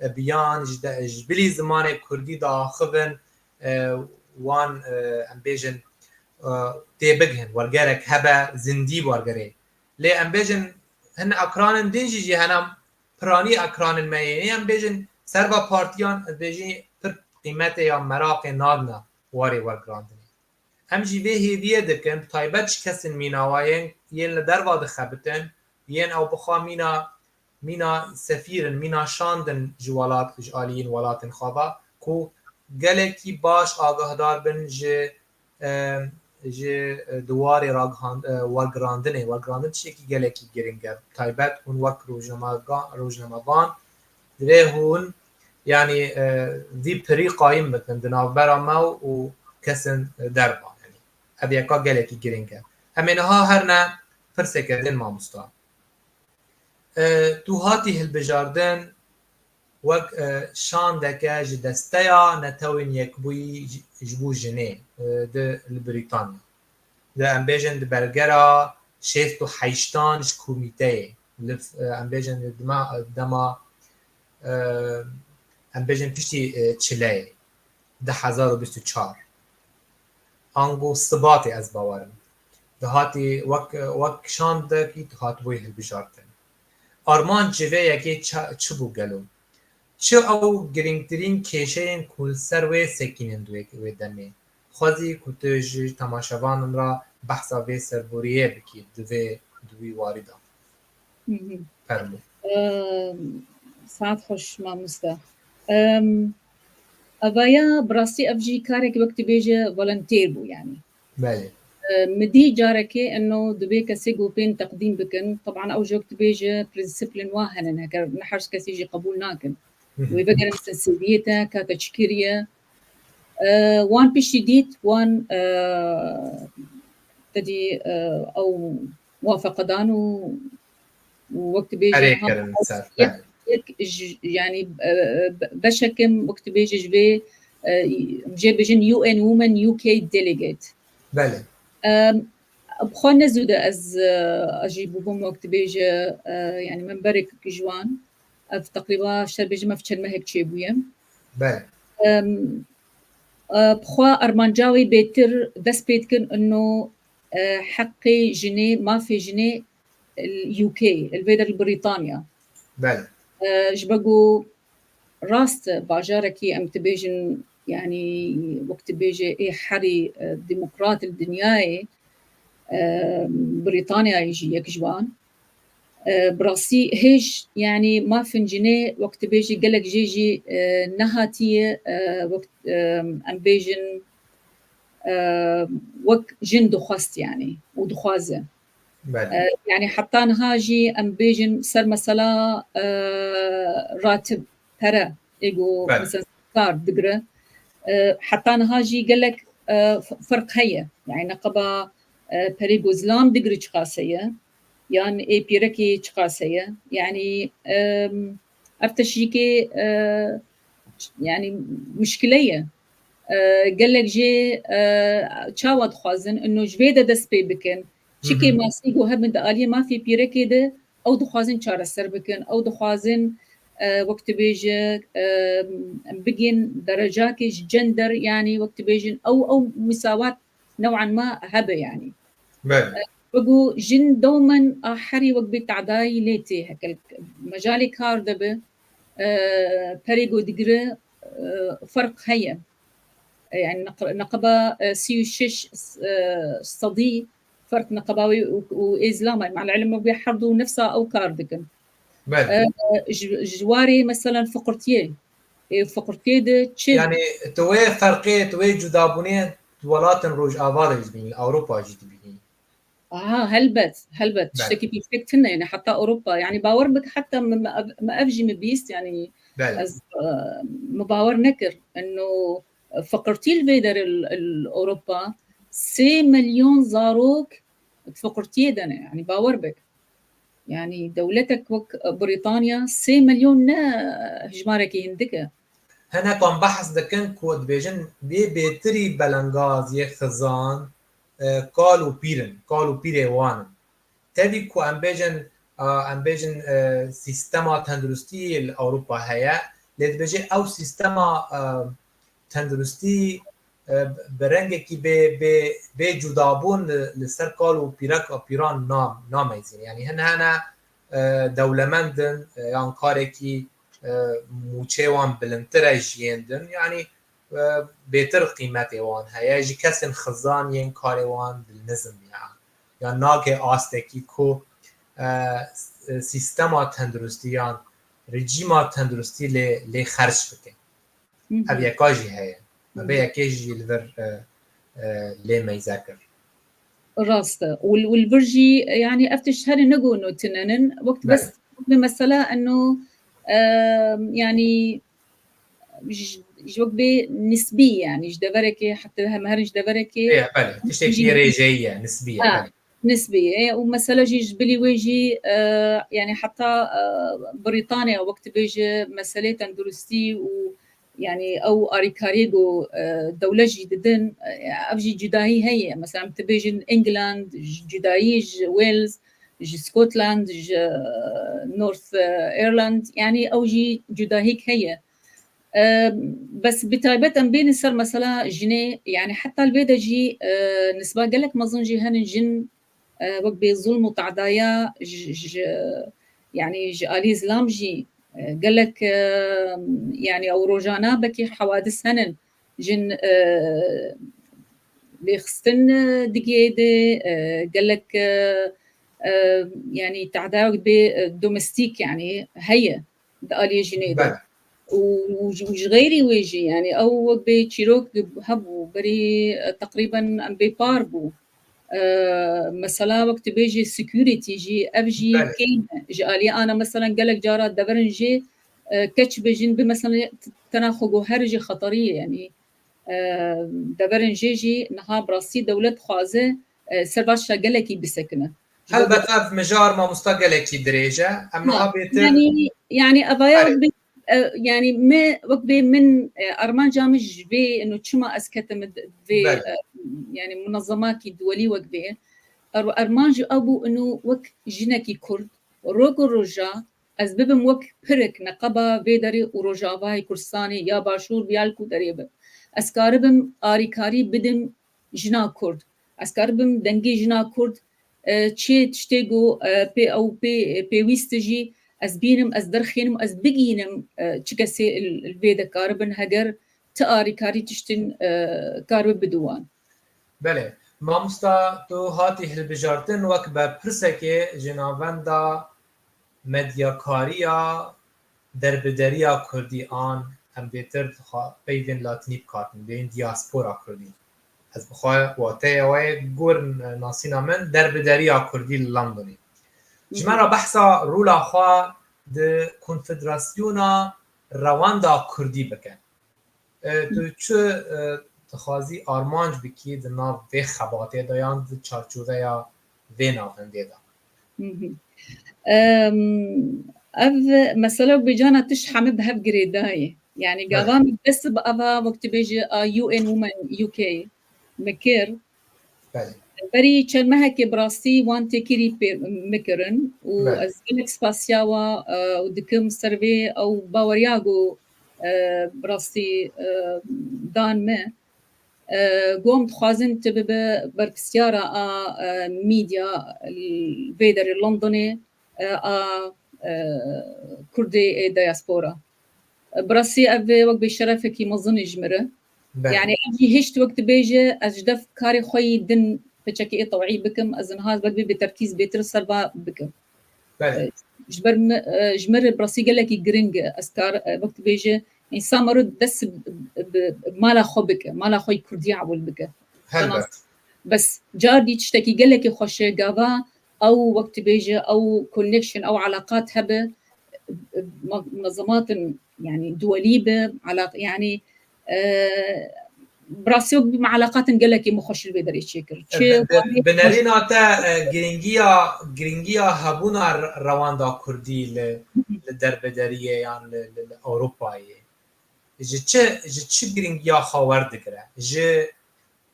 e, biyan ji de, ji bilî zimanê kurdî diaxivin, e, wan, e, em bêjin, e, tê bighin, wergerek hebe zindî wergerê. Lê em bêjin, hin ekranên din jî, jî hene piranî ekranên me yê. Em bêjin, serva partiyan, ez bêjî, pir qîmetê ya meraqê nadine warê wergirandinê. Em jî vê hêviyê dikin, bi taybet ji kesên mîna wa yên, yên li derva dixebitin, yên ew bi xwe mîna, mîna sefîr in, mîna şand in ji welat, ji aliyên welatên xwe ve, ku gelekî baş agahdar bin ji, e, ji, e, di warê ragihan-, e, wergirandinê. Wergirandin tiştekî gelekî giring e. Taybet hûn wek rojnamegan, rojnamevan, divê hûn, yanî, e, vî pirî qayîm bikin di navbera me û kesên dervan. Yanî, ev yeka gelekî giring e. Em ê niha herne pirseke din, mamosta. E, tu hatî hilbijardin wek, e, şandeke ji Desteya Netewên Yekbûyî ji, ji bo jinê, e, di, li Brîtanya. Di, em bêjin, di bergera şêst û heştan ji komîteyê, li, em bêjin, dema, dema, e, em bêjin, piştî, e, çileyê, du hezar û bîst û çar. Ango Sibatê, ez bawer im, dihatî wek, wek şandekî dihatibûyî hilbijartin. Armanc ji vê yekê ça-, çi bû gelo? Çi ew girîngtirîn kêşeyên ku li ser wê sekînin di wê, wê demê? Xwezî ku tu ji temaşevanan re behsa vê serboriyê bikî di vê, di wî warî de. Hı hı. Fermû. Em, saet xweş, mamoste. Em, evaya, bi rastî ev jî karek wek tu bêje volunteer bû, yanî. Belê. E, min dî carekê eno divê kesê ku bên teqdîm bikin. Teban ew jî wek tu bêje prensîpên wa hene, heger ne her kesî jî qebûl nakin. Hı hı. Wê vegerin ser C V'yê te, ka te çi kiriye. E, wan piştî dît, wan, e, te dî, e, ew muwafeqe dan û, û wek tu bêje, Erê ha, kirin ser, yek, belê. Yek ji, yanî, e, be-, beşekim wek tu bêje ji vê, e, jê bêjin U N Women U K Delegate. Belê. E, bi xwe ne zû de ez, e, ez jî bûbûm wek tu bêje, e, yanî memberek ji wan. Ev teqrîba ji te bêjim ev çend mehek çêbûye. Belê. Em, e, bi xwe armanca wê bêtir dest pê dikin ino, e, heqê jinê, mafê jinê li U K, li vê der li Brîtanya. Belê. E, ji ber ku rast bajarekî em dibêjin, yanî wek dibêje ê herî, e, demokrat li dinyayê, e, Brîtanyayê jî yek ji wan. E, bi rastî hêj, yanî mafên cinê wek tu bêjî gelek jê jî, e, nehatiye, e, wek, e, em bêjin, e, wek jin dixwest yanî û dixwaze. Belê. E, yanî heta niha jî em bêjin ser mesela, e, ratib, pere, ê ku Belê. mesela kar digire. E, heta niha jî gelek, e, f-, ferq heye. Yanî neqeba, e, perê ku zilam digire çiqas heye, yan ê pîrekê çiqas heye. Yanî, e, ev teşrîkê, e, yanî muşkile ye. E, gelek jê, e, çawa dixwazin, ino ji vê de dest pê bikin. Çikê Hı hı. masî ku hebin di aliyê mafê pîrekê de, ew dixwazin çareser bikin, ew dixwazin, e, wek tu bêje, e, bigên derecakê ji gender, yanî wek tu bêjin, ew, ew misawat new'an ma hebe yanî. Belê. E, wek ku jin dewmen a herî wek bê tadayî lê tê hekel mejalê kar de be, e, perê ku digire, e, ferq heye. E, yanî neq-, neqeba, e, sî û şeş, e, sedî ferq neqeba wê û, û ê zilamê. Ma'el ilm wek bê her du nefsa ew kar dikin. Belê. E, ji, ji warê meselen fiqirtiyê. E, fiqirtiyê de çi? Yanî tu wê ferqê, tu wê cudabûnê di welatên Rojava de jî dibînî, li Ewropa jî dibînî. Aha, helbet, helbet. Belê. Tiştekî pîfek tune, yanî heta Ewropa. Yanî bawer bik, heta me, me ev, me ev jî me bîst, yanî Belê. ez, e, me bawer nekir. Eno fiqirtî li vê derê li, li Ewropa sê milyon zarok di fiqirtiyê de ne. Yanî bawer bik. Yanî dewletek wek Brîtanya sê milyon ne hijmarekî hindik e. Hinek wan behs dikin ku dibêjin bê bêtirî belengaz yê xizan, e, kal û pîr in, kal û pîrê wan in. Tevî ku em bêjin, e, em bêjin, e, sîstema tenduristî li Ewropa heye, lê dibêje ew sîstema, e, tenduristî, e, bi rengekî bê, bê, bê cudabûn li, li ser kal û pîrek, pîran nam-, nameyzîne. Yanî hin hene, e, dewlemend in, e, yan karekî, e, mûçê wan bilindtir e ji yên din. Yanî, e, bêtir qîmetê wan heye. Ji kesên xizan yên karê wan dilnizm ya. Yan nake astekî ku, e, s-, sîstema tenduristî yan rejîma tenduristî lê, lê xerc bike. Hı hı. Ev yeka jî heye. Me vê Hı. yekê jî li vir, e, e, lê meyze kir. Rast e. Û, û li vir jî, yanî ev tişt herî ne ku no tune nin. Wek Belê. bes bi mesela eno, e, yanî ji, ji wek bê nisbî, yanî ji deverekê, heta hem her ji deverekê Ê, belê. Tiştekî Jî- rêjeyî ye, nisbî ye, Ha. belê. Nisbî ye. Û mesele jî ji bilî wê jî, e, yanî heta, e, Brîtanya wek tu bêje meselê tenduristî û yanî ew arîkariyê ku, e, dewlet jî didin, e, ev jî cudahî heye. Mesela em tu bêjin England, ji cudahî ji Wales, ji Scotland, ji, e, North, e, Ireland, yanî ew jî cudahîk heye. E, bes bi taybet em bênin ser mesela jinê, yanî heta li vê de jî, e, nisba gelek mezin jî henin jin, e, wek bê zulm û tadaya ji, ji, yanî ji alî zilam jî, e, gelek, e, yanî ew rojana belkî hewadis henin. Jin, e, lêxistin, e, digê de, e, gelek, e, e, yanî tadaya wek bê, e, domestîk yanî heye di aliyê jinê de. Belê. Û, û ji, û ji xeyrî wê jî, yanî ew wek bê çîrok hebû, berî, e, teqrîben em bê par bû. E, mesela wek tu bêjî security jî, ev jî Belê. kêm e. Ji aliyê ana mesela gelek cara deverin jê, e, keç bêjin bi mesela t-, tena xwe guher jî xeterî ye, yanî, e, deverin jê jî niha bi rastî dewlet dixwaze, e, ser va tişta gelekî bisekine. Ji bo Helbet ev mijar mamosta gelekî dirêj e. Em Ha, niha bêtir yanî, yanî evaya Erê. wek bê, e, yanî me wek bê min, e, armanca min ji vê, ino çima ez ketim di vê, Belê. e, yanî munezemakî duwelî wek bê. Er-, armanc ew bû ino wek jinekî Kurd, rok û roja ez bibim wek pirik neqeba vê derê û Rojavayê Kurdistanê ya Başûr bi ya li ku derê be. Ez karibim arîkarî bidim jina Kurd. Ez karibim dengê jina Kurd, e, çi tiştê ku, e, pê ew pê, pêwîst e jî ez bînim, ez derxînim, ez bigînim, e, çi kesê li, li vê de karibin heger ti arîkarî tiştin, e, karibe bidin wan. Belê. Mamosta, tu hatî hilbijartin wek berpirsekê ji navenda medyakariya derbideriya kurdî an em bêtir peyvên latînî bikatin, bêyîn diaspora kurdî. Ez bi xwe wateyê wê gur nasîna min derbideriya kurdî li Londonê. Ji me re behsa rola xwe di konfederasyona rewanda kurdî bike. E, tu çi, e, dixwazî armanc bikî di nav vê xebatê de yan di çarçoveya vê navendê de? Hı hı. Em, ev mesele bi cana tişt hemî bi hev girêdayê. Yani Belê. Gava min dest bi eva wek tu bêjî a U N Women U K min kir. Belê. Berî çend mehekê bi rastî wan têkilî pê min kirin û Belê. Ez gelek spasiya wa, e, û dikim ser vê ew baweriya ku, e, bi rastî, e, dan me. E, ku em dixwazin tu bibe berpisyara a, e, medya li vê derê Londonê, e, a, e, Kurdê ê diaspora. E, bi rastî ev wek bê şerefekî mezin e ji min re. Belê. Yani ev jî hişt wek dibêje, ez ji def karê xwe yî din piçekî ê tewî bikim, ez niha wek bê bêterkîz bêtir ser va bikim. Belê. E, ji ber min, e, ji min re bi rastî gelekî giring e. Ez kar, e, wek dibêje, însan mero dest bi, bi, bi mala xwe bike, mala xwe yî kurdî ewil bike. Helbet. Bes car dî tiştekî gelekî xweş e, gava ew wek dibêje, ew connection, ew eleqat hebe, ma-, munezematên, yani, duwelî be, eleq-, yani, e, bi rastî wek bî me eleqatên gelekî min xweş li vê derê çêkir. Çi Bi, bi, bi nerîna te, e, giringiya, giringiya hebûna re-, rewanda kurdî li, li derbederiyê yan li, li, li Ewropayê ji çi, ji çi giringiya xwe werdigire? Ji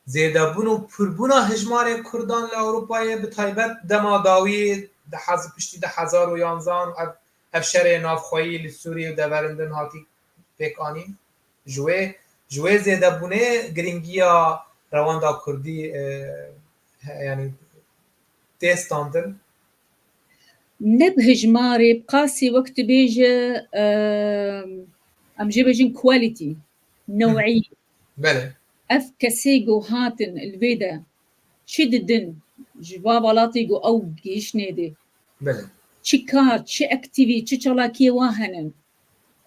zêdebûn û pirbûna hejmarê Kurdan li Ewropayê, bi taybet dema dawî di hez-, piştî du hezar û yanzan ev, ev şerê navxweyî li Sûriyê û deverên din hatî pêkanîn. Ji wê, ji wê zêdebûnê giringiya rewanda kurdî, e, he-, yanî tê standin? Ne bi hejmarê, bi qasî wek tu bêje, e, em jê bêjin quality, Hı. newî. Belê. Ev kesê ku hatin li vê de çi didin ji va welatê ku ew gihiştnê dê? Belê. Çi kar, çi aktîvî, çi çalakiyê wa henin?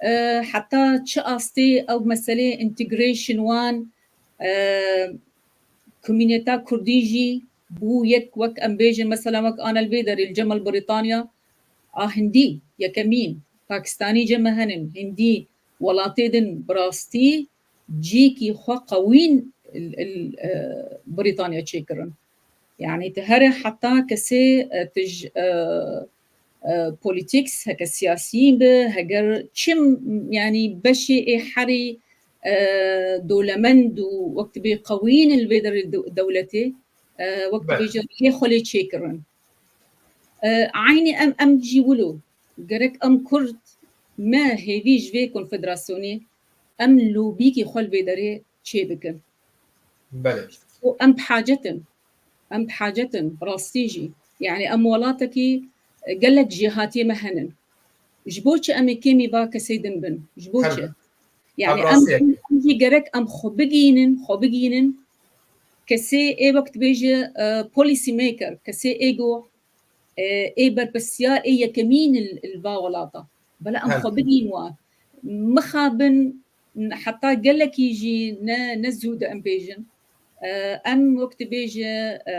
E, heta çi astê ew meselê integration wan, e, komîneta kurdî jî bû yek, wek em bêjin, mesela wek ana li vê derê li cem li Brîtanya, a hindî, yekemîn, pakistanî cem me henin, hindî, welatê din bi rastî cîkî xwe qewîn il, il, e, Brîtanya çêkirin. Yani tu here heta kesê, e, tu ji, e, e, politics, heke siyasiyî bi, heger çim, yani beşê ê herî, e, dewlemend û wek dibê qewîn li vê derê dew-, dewletê, e, wek Be. dibêje riyê xwe lê çêkirin. E, eynî em, em jî wilo, gerek em Kurd me hêvî ji vê konfederasyonê, em lobîkî xwe li vê derê çê bikin. Belê. Û em bi hacet in. Em bi hacet in, bi rastî jî. Yani em welatekî, e, gelek jêhatiyê me henin. Ji bo çi em ê kêmî va kesê din bin? Ji bo çi? Helbet. Yani Ev em, rastiyek e. em jî gerek em xwe bigihînin, xwe bigihînin. Kesê ê wek dibêje, e, policy maker, kesê ê ku, e, ê berpirsiyar, ê yekemîn li, li va welata. Bela em Helbet. xwe bigihîn wan. Mixabin, heta gelekî jî ne, ne zû de em bêjin. E, em wek dibêje, e,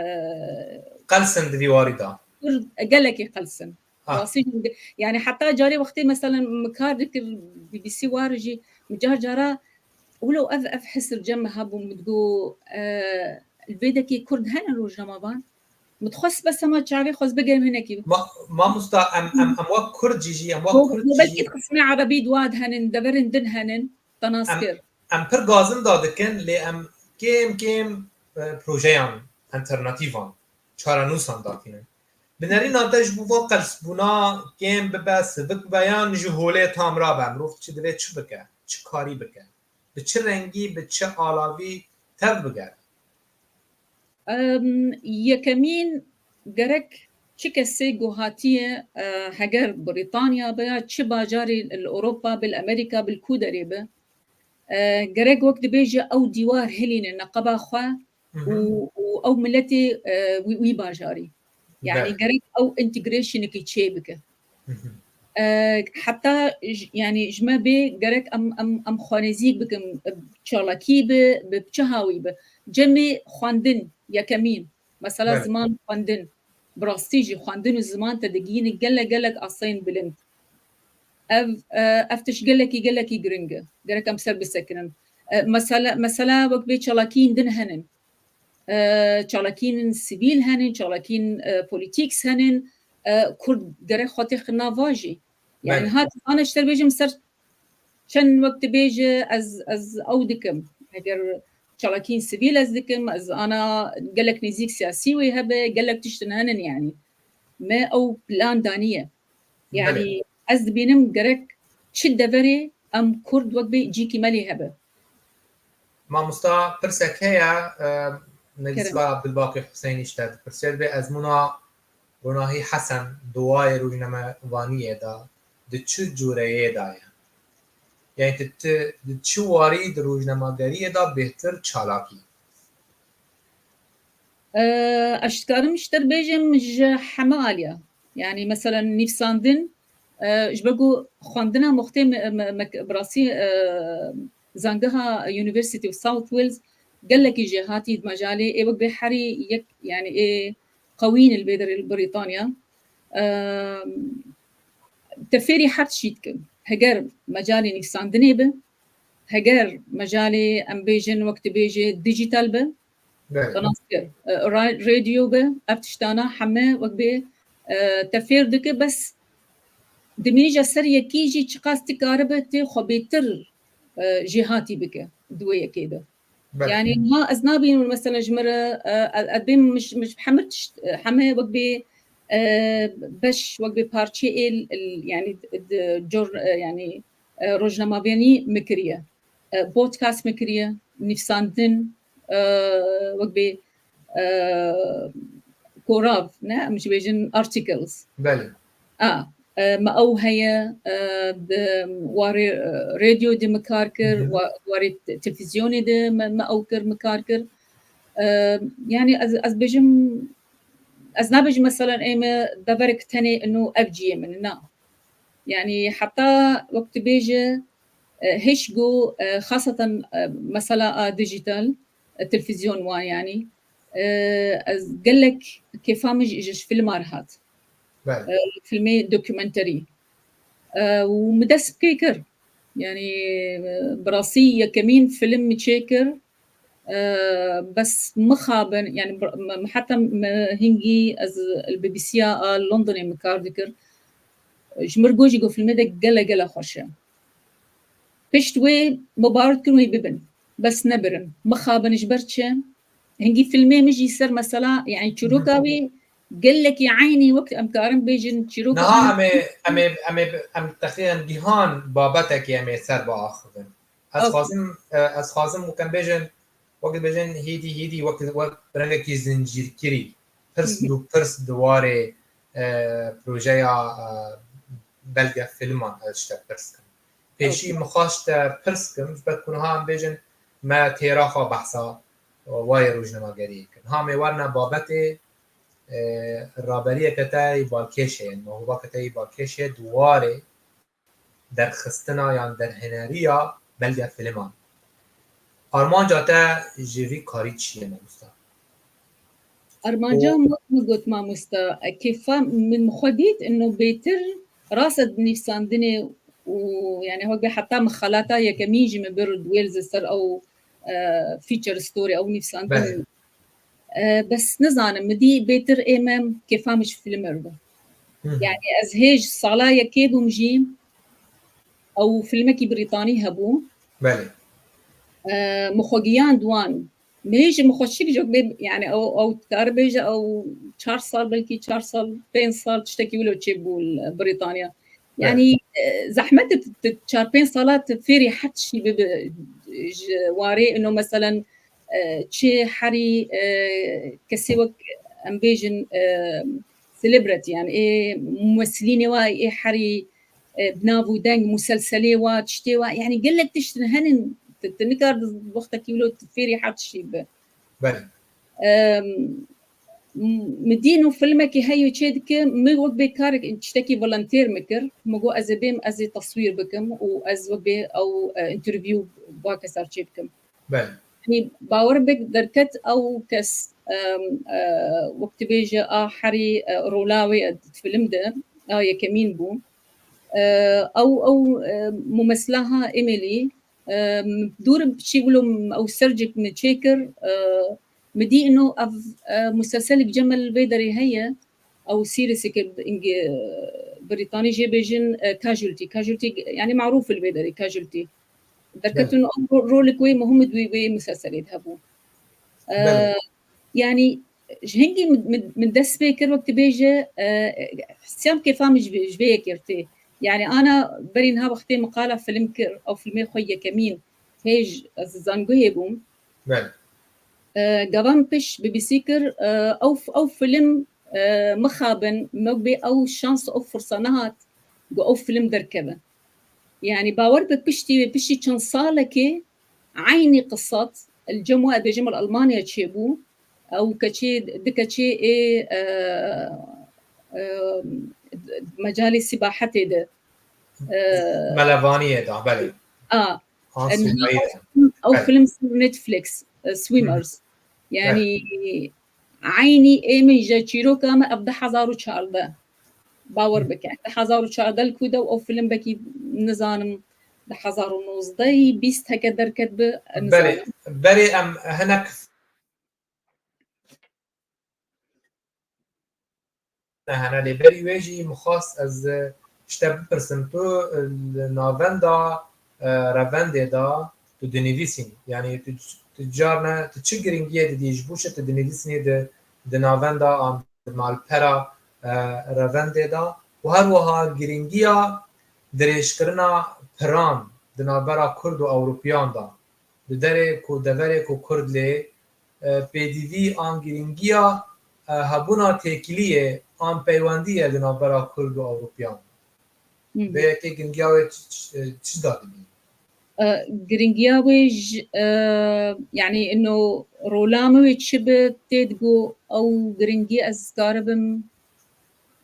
Qels in di vî warî de. Kur gelekî qels in. Ah. Rastî jî, yani heta carê wextê, meselen, min kar dikir, B B C war jî, min car cara, wilo ev, ev hisir cem min hebû, min digo, e, li vê dekê Kurd hene rojnamevan? Min dixwest bes hema çavê xwest bigerim hinekî. Ma-, mamosta, em, em, em wek Kurd jî, jî, em wek Bo, Kurd bo belkî jî. Qismê Erebî dua dihenin, deverin din henin, te nas Em, kir. em pir gazin da dikin, lê em kêm kêm, e, projeyan, alternatîvan, çarenûsan datînin. Bi nerîna te ji bo va qelsbûna kêm bibe, sivik bibe, yan ji holê tam rabe, mirov çi divê çi bike, çi karî bike, bi çi rengî, bi çi alavî tev bigere? Em, yekemîn, gerek çi kesê ku hatiye, e, heger Brîtanya be ya çi bajarê li Ewropa be, li Amerîka be, li ku derê be, e, gerek wek dibêje ew dîwar hilîne neqeba xwe, û, û ew miletê, e, wî, wî bajarî. Yani gerek ew integrationekî çê bike. E, heta j-, yani ji me bê gerek em, em, em xwenezîk bikin, e, çalakî bi, bi çi hawî bi. Cemê xwendin, yekemîn. Mesela ziman xwendin. Bi rastî jî xwendin û ziman te digihîne gelek, gelek asteyên bilind. Ev, e, ev tişt gelekî, gelekî giring e. Gerek em ser bisekinin. E, mesela, mesela wek bê çalakiyên din henin. E, çalakiyên sivîl henin, çalakiyên, e, polîtîks henin. E, Kurd gerek xwe têxin nav va jî. Yani ha, ana ji te bêjim ser çend wek dibêje ez, ez ew dikim. Eger çalakiyên sivîl ez dikim, ez ana gelek nêzîk siyasî wê hebe, gelek tiştin henin yani. Me ew plan daniye. Yani ez dibînim gerek çi deverê em Kurd wek bê cîkî me lê hebe. Mamosta, pirsek heye, e, Nivîskar Abdulbaqî Huseyîn îşte dipirsê, dibê ezmûna Ronahî Hesen di warê rojnamevaniyê de di çi cûreyê de ye? Yani tu, tu di çi warî di rojnamegeriyê de bêhtir çalakî? E, ez dikarim ji te bêjim ji heme aliya. Yani mesela nivîsandin, e, ji ber ku xwendina muxtê me, me, me, bi rastî, e, zangeha University of South Wales gelekî jêhatî di mejalê ê wek bê herî yek, yani ê qewîn li vê derê li Brîtanya. E, te fêrî her tişî dikin. Heger mecalê nivîsandinê be, heger mecalê em bêjin wek tu bêjê dijital be, qenaskir, e, ra-, radyo be, ev tiştana heme wek bê, e, te fêr dike, bes dimînî ji ser yekî jî çiqas tu karibe tê xwe bêtir, e, jêhatî bike di wê yekê de. Yani niha ez nabînim mesela ji min re, e, ez bêm min ji, min ji hemir tişt, e, heme wek bê, e, beş, wek bê parçeyê êl, êl, yani di cor, e, yani, e, rojnamevanî min kiriye. E, podcast min kiriye, nivîsandin, e, wek bê, e, korav, ne? Em jî bêjin articles. Belê. A, e, me ew heye, e, di warê, e, radyo de me kar kir, wa-, warê te-, televîzyonê de me, me ew kir, me kar kir. E, yani ez, ez bêjim, ez nabêjim mesela ê me deverek tenê ino ev ciyê min, na. Yani heta wek tu bêje, e, hêj ku, e, xaseten, e, mesela a dijital, e, televîzyon wan yani, e, ez gelek kêfa min ji, ji filmar hat. E, filmê dokumenterî. E, û min dest bi kê kir. Yani, e, bi rastî yekemîn film min çê kir. E, bes mixabin, yani, bi-, me, me heta me hingî ez li B B C ya a Londonê min kar dikir. Ji mir got jî got filmê de gele, gele xweş e. Pişt wê me bawer dikin wê bibin. Bes nebirin. Mixabin ji ber çi? Hingî filmê min jî ser mesela, yani çîroka wê gelekî eynî wek em karin bêjin çîroka Niha min em ê, em ê, em ê, em textî em gihan babetekê em ê ser biaxivin. Ez Ok. xwazim, e, ez xwazim wek em bêjin, wek dibêjin hêdî, hêdî wek, wek rengekî zincîrkirî. Pirs Hı hı. du pirs di warê, e, projeya, e, belge filman ez ji te pirs kim. Pêşî Ok. min xwest te pirs kim, ji ber ku niha em bêjin me têra xwe behsa, e, wayê rojnamegeriyê kir. Niha em ê werine babetê, e, raberiyeke te yê balkêş heye, mewhibeke te yê balkêş heye di warê derxistina yan derhêneriya belge filiman. Armanca te ji vî karî çi ye, mamosta? Armanca Û min, min got mamosta, kêfa min xwe dît, ino bêtir rast e di nivîsandinê û, yani, wek bê heta min xelata yekemîn jî min bir di Wales ser ew, e, feature story, ew nivîsandin. Belê. E, bes nizanim, min dî bêtir ê me kêfa min ji filmer bû. Hı hı. Yani ez hêj sala yekê bûm jî, ew filmekî Brîtanî hebû. Belê. E, min xwe giyand wan. Min hêj min xwe şik jok bê, yani ew, ew dikare bêje ew çar sal, belkî çar sal, pênc sal tiştekî wilo çêbû li Brîtanya. Evet. Yani, e, zehmet e, tu, tu çar pênc sala tu fêrî her tişî bibe, ji warê ino meselen, e, çi herî, e, kesê wek em bêjin, e, celebrity, yani ê mumessilînê wa ê herî, e, bi nav û deng, muselselê wa, tiştê wa, yani gelek tiştin henin, tu, tu nikar di wextekî wilo tu fêrî her tişî bibe. Belê. Em, m-, min dîn û filmekî heye çê dike, min wek bê karek, tiştekî volunteer min kir. Min got, "Ez ê bêm, ez ê teswîr bikim û ez wek bê ew, e, interview ba kesa çê bikim." Belê. Yanî bawer bik derket ew kes, em, e, wek tu bêje a herî, e, rola wê di film de, a yekemîn bû. E, ew, ew, e, mumesla ha Emily, e, dûr çî wilo ew sercik min çêkir, e, min dî ino ev, e, muselselek cem li vê derê heye, ew serîseke bi ing-, Brîtanî jê bêjin, e, Casualty. Casualty, yanî marûf li vê derê Casualty. Derketin ew ro-, rolek wê muhim di wê, wê muselselê de hebû. E, Belê. Yanî ji hingî min, min, min dest pê kir, wek dibêje, e, hisiya min kêfa min ji vê, ji vê yekê tê. Yanî ana berî niha wextê min qala film kir, ew filmê xwe yekemîn, hêj ez li zanguhê bûm. Belê. E, gava min pişt bibîsî kir, e, ew, ew film, e, mixabin, me bê ew şans, ew firsa nehat, ku ew film derkeve. Yanî bawer bi piştî wê, piştî çend salekê eynî qisat li cem we, ez bêjim li Almanya çêbû. Ew keçê, di keçê ê, e, e, mecalê sîbahetê de, e, Melevaniyê de, belê. A, An e, niha Sîbayê de. Ew Belê. Film ser Netflix, e, Swimmers. Hı hı. Yanî eynî ê min ji çîroka me ev du hezar û çardeh. Bawer bike. Du hezar û çardeh li ku de û ew film bekî nizanim du hezar û nozdeh bîst heke derket bi, Belê, nizanim. Berê em hinek ne hene lê berî wê jî min xwest ez, e, ji te bipirsim, tu, e, li navenda, e, revendê de tu dinivîsînî. Yanî tu, tu carna, tu çi giringiyê didî ji bo çi tu dinivîsînî di, di navenda an di malpera, e, revendê de û her wiha giringiya dirêjkirina piran di navbera Kurd û Ewropiyan de. Di derê ku deverê ku Kurd lê, e, pêdivî an girîngiya, e, hebûna têkiliyê an peywendiyê di navbera Kurd û Ewropiyan. Hı hı. Vê yekê giringiya wê çi, çi, çi dadibî? E, giringiya wê ji, e, yanî ino rola min wê çi bi tê digo ew giringî ez karibim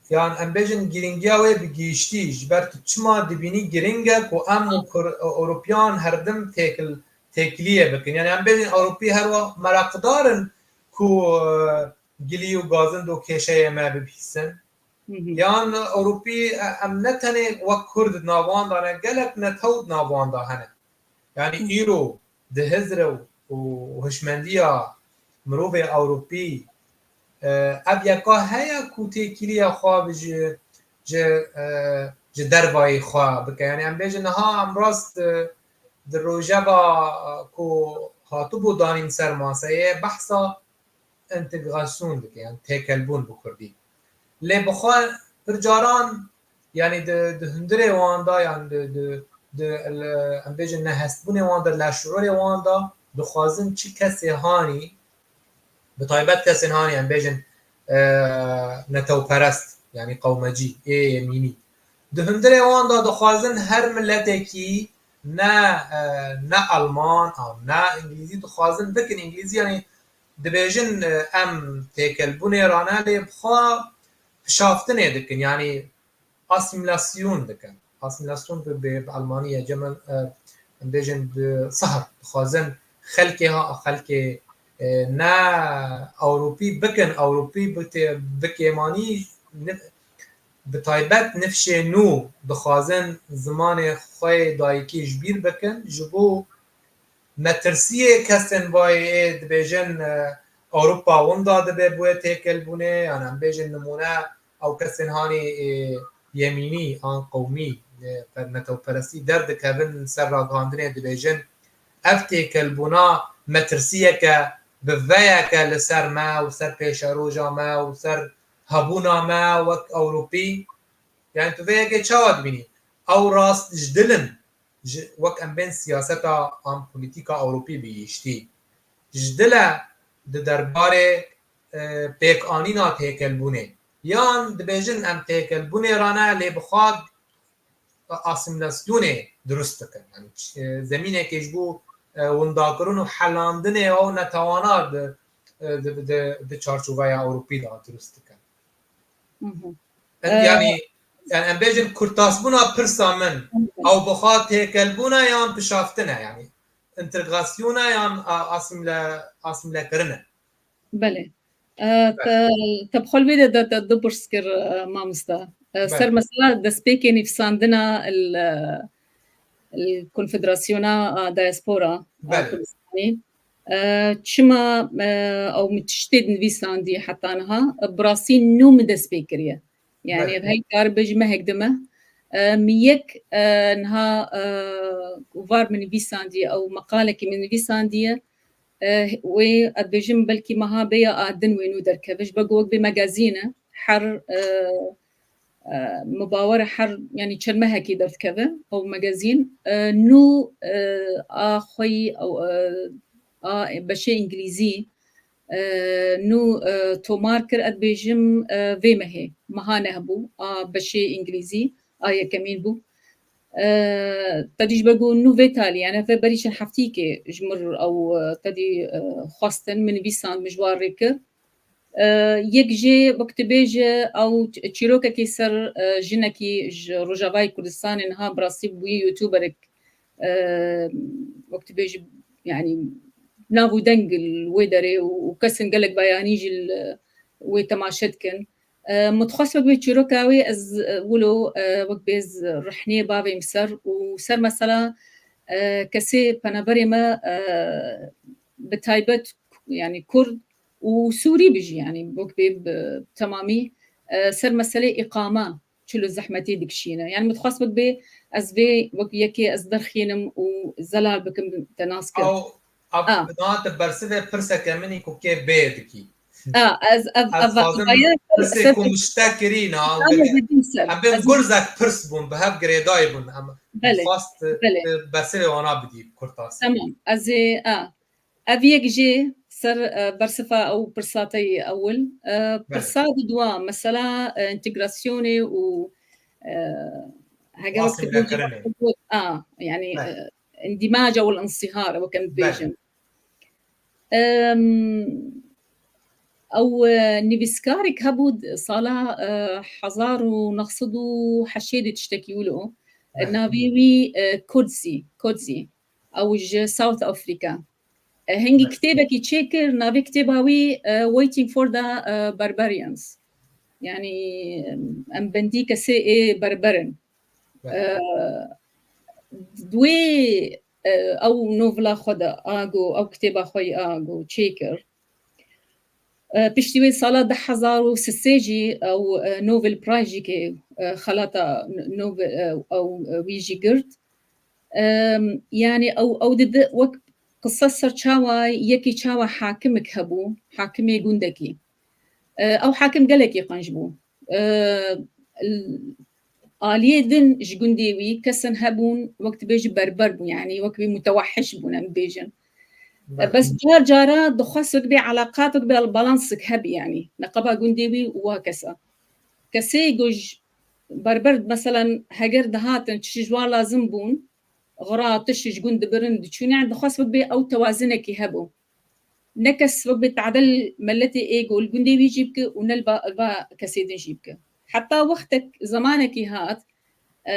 Yan em bêjin girîngiya wê bi gihiştî, ji ber tu çima dibînî giring e ku em û Kur-, Ewropiyan herdim têkil-, têkiliyê bikin? Yanî em bêjin Ewropî her wext meraqdar in ku, e, gilî û gazind û kêşeyê me bibîsin. Hı hı. Yan Ewropî, e, em ne tenê wek Kurd di nav wan de ne, gelek netew di nav wan de hene. Yanî Hı. îro di hizr û, û hişmendiya mirovê Ewropî, e, ev yeka heye ku têkiliya xwe bi ji, ji, e, ji dervayî xwe bike. Yanî em bêjin niha em rast, e, di rojeva, e, ku hatibû danîn ser maseyê behsa entegrasyon dike, yani têkelbûn bi kurdî. Lê bi xwe pir caran, yani di, di hundirê wan de, yani di, di, di, em bêjin nehestbûnê wan de, laşurûrê wan de, dixwazin çi kesê hanî, bi taybet kesên hanî, em bêjin, e, netewperest, yani qewmecî, ê yemînî. Di hundirê wan de dixwazin her miletekî ne, e, ne Alman, an ne Îngilîzî dixwazin bikin. Îngilîzî, yani dibêjin, e, em têkelbûnê rane lê bi xwe pişaftinê dikin, yanî asîmîlasyon dikin. Asîmîlasyon bi, bi, bi Almanî ye, cem, e, em bêjin bi sihr, dixwazin xelkê ha, xelkê, e, ne Ewropî bikin, Ewropî bi tê-, bi kêmanî ni-, bi taybet nifşê nû dixwazin zimanê xwe yê dayikî ji bîr bikin, ji bo metirsiyê kesên vayê ê dibêjin, e, Ewropa winda dibe bi wê têkelbûnê, yan em bêjin nimûne ew kesên hanî, e, yemînî an qewmî, e, per-, netewperestî derdikevin ser ragihandinê dibêjin, ev têkelbûna metirsiyeke bi veyeke li ser me û ser pêşeroja me û ser hebûna me wek Ewropî. Yani tu vê yekê çawa dibînî? Ew rast ji dil in, ji, wek em bên siyaseta an polîtîka Ewropî bi giştî. Ji dil e di derbarê, e, pêkanîna têkelbûnê. Yan dibêjin em têkelbûnê rane lê bi xwe asîmîlasyonê dirust dikin. Yani, e, zemînekê ji bo, e, windakirin û helandinê ew netewana di, e, di, di, di çarçoveya Ewropî de durust dikin. Hı hı. Em, e, yanî, yanî em bêjin kurtasbûna pirsa min, hı hı, ew bi xwe têkelbûna yan pişaftin e, yanî, întegrasyona yan a-, asîmle-, asîmlekirin e. Belê. E, te, te bi xwe li vê de, de, te du pirs kir, e, mamosta. E, ser mesela destpêkê nivîsandina li, li Konfederasyona, e, Diaspora, e, Kurdistanî. E, çima, e, ew min tiştê nivîsandî heta niha, e, bi rastî nû min dest pê kiriye. Yani, ev hey kar bêjî mehek dime. E, min yek, e, niha, e, war min nivîsandiye, ew meqalekî min nivîsandiye. E, wê, ez dibêjim, belkî meha bê ya a din wê nû derkeve. Ji ber ku wek bê magazîn e, her, e, e, min bawer e her, yani çend mehekî derdikeve ew magazîn. E, nû, e, a xweyî, ew, e, a beşê îngilîzî, e, nû, e, tomar kir, ez dibêjim, e, vê mehê, meha neh bû, a beşê îngilîzî, a yekemîn bû. E, te dî ji ber ku nû vê talî, yani vê berî çend heftîkê ji mir ew, e, te dî, e, xwestin, min nivîsand, min ji wan rê kir. E, yek jê wek tu bêje, ew ç-, çîrokekî ser, e, jinekî ji Rojavayê Kurdistanê niha bi rastî bûye youtuberek, e, wek tu bêje, yani nav û deng li wê derê û, û kesên gelek beyanî jî li wê temaşe dikin. E, min dixwest wek bê çîroka wê ez, e, wilo, e, wek bê ez rehniyê bavêm ser û ser mesela, e, kesê penaberê me, e, bi taybet, yani Kurd û Sûrî bijî, yani wek bê bi temamî, e, ser meselê îqama çilo zehmetî dikişîne. Yani min dixwest wek bê ez vê wek yekê ez derxînim û zelal bikim te nas kir. Ew, ev, ah, niha te bersivê pirseke min î ku kê bê dikî. Ah, ez, ev, ez ev, xwazim ev, pirsê ser ku min ji te kirî, niha em bê, em bê gurzek pirs bûn, bi hev girêdayî bûn. Em, belê, xwest, belê, e, bersivê wana bidî bi kurtasî. Tamam, ez ê, ah, ev yek jê ser, e, bersifa ew pirsa te yê ewil. E, belê, pirsa di dua, mesela, e, întegrasyonê û, e, heger wek tu bêjî, asîmlekirinê. A, yani, belê, e, îndîmac ew însihar, wek em, belê, dibêjin. Em, ew, e, nivîskarek hebû d-, sala, e, hezar û neh sed û heştê de tiştekî wilo. Belê. Navê wî, e, Coetzee, Coetzee. Ew ji South Africa. E, hingî, belê, kitêbekî çêkir, navê kitêba wî, e, Waiting for the, e, Barbarians. Yani, em bendî kesê ê berber in. Belê. E, di wê, e, ew novela xwe de a go, ew kitêba xwe yî a go çêkir. E, piştî wê sala du hezar û sisê jî ew, e, Nobel Prize jî kê, e, xelata Nobel, e, ew, e, wî jî girt. Em, yani ew, ew didi wek qise ser çawa yekî çawa hakimik hebû, hakimê gundekî. E, ew hakim gelekî qenc bû. E, l-, aliyê din ji gundê wî kesin hebûn, wek dibêjî berber bûn, yani wek wî mutewehiş bûn, em bêjin. Belê. Bes car cara dixwest wek bê eleqat, wek bê balansik hebî, yani neqeba gundê wî û wa kesa. Kesê ku ji berber, meselen, heger dihatin, çi ji wan lazim bûn, xira, tişt ji gund dibirin, diçûn, yani dixwest wek bê ew tewazinekî hebû. Ne kes wek bê tadil milletê ê ku li gundê wî jî bike û ne li ba, li ba kesê din jî bike. Heta wextek, zemanekî hat, e,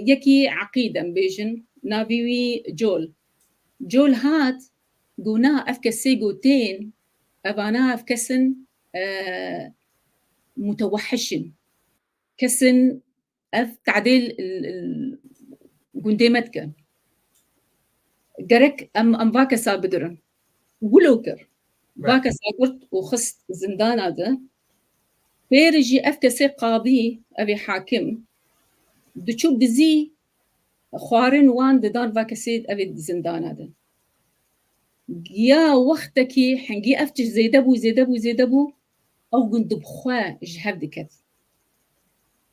yekî Eqîd em bêjin, navê wî Col. Col hat, got na, ev kesê ku tên, evana ev kesin, e, mutewehiş in. Kesin ev tadil, l-, l-, gundê me dike. Gerek em, em va kesa bigirin. Wilo kir. Va, belê, kesa girt û xist zindana de. Pêr jî ev kesê qadî, ev ê hakim, diçû dizî xwarin wan didan va kesê ev ê zindana de. Ya wextekî hingî ev tişt zêde bû, zêde bû, zêde bû, ew gund bi xwe ji hev diket.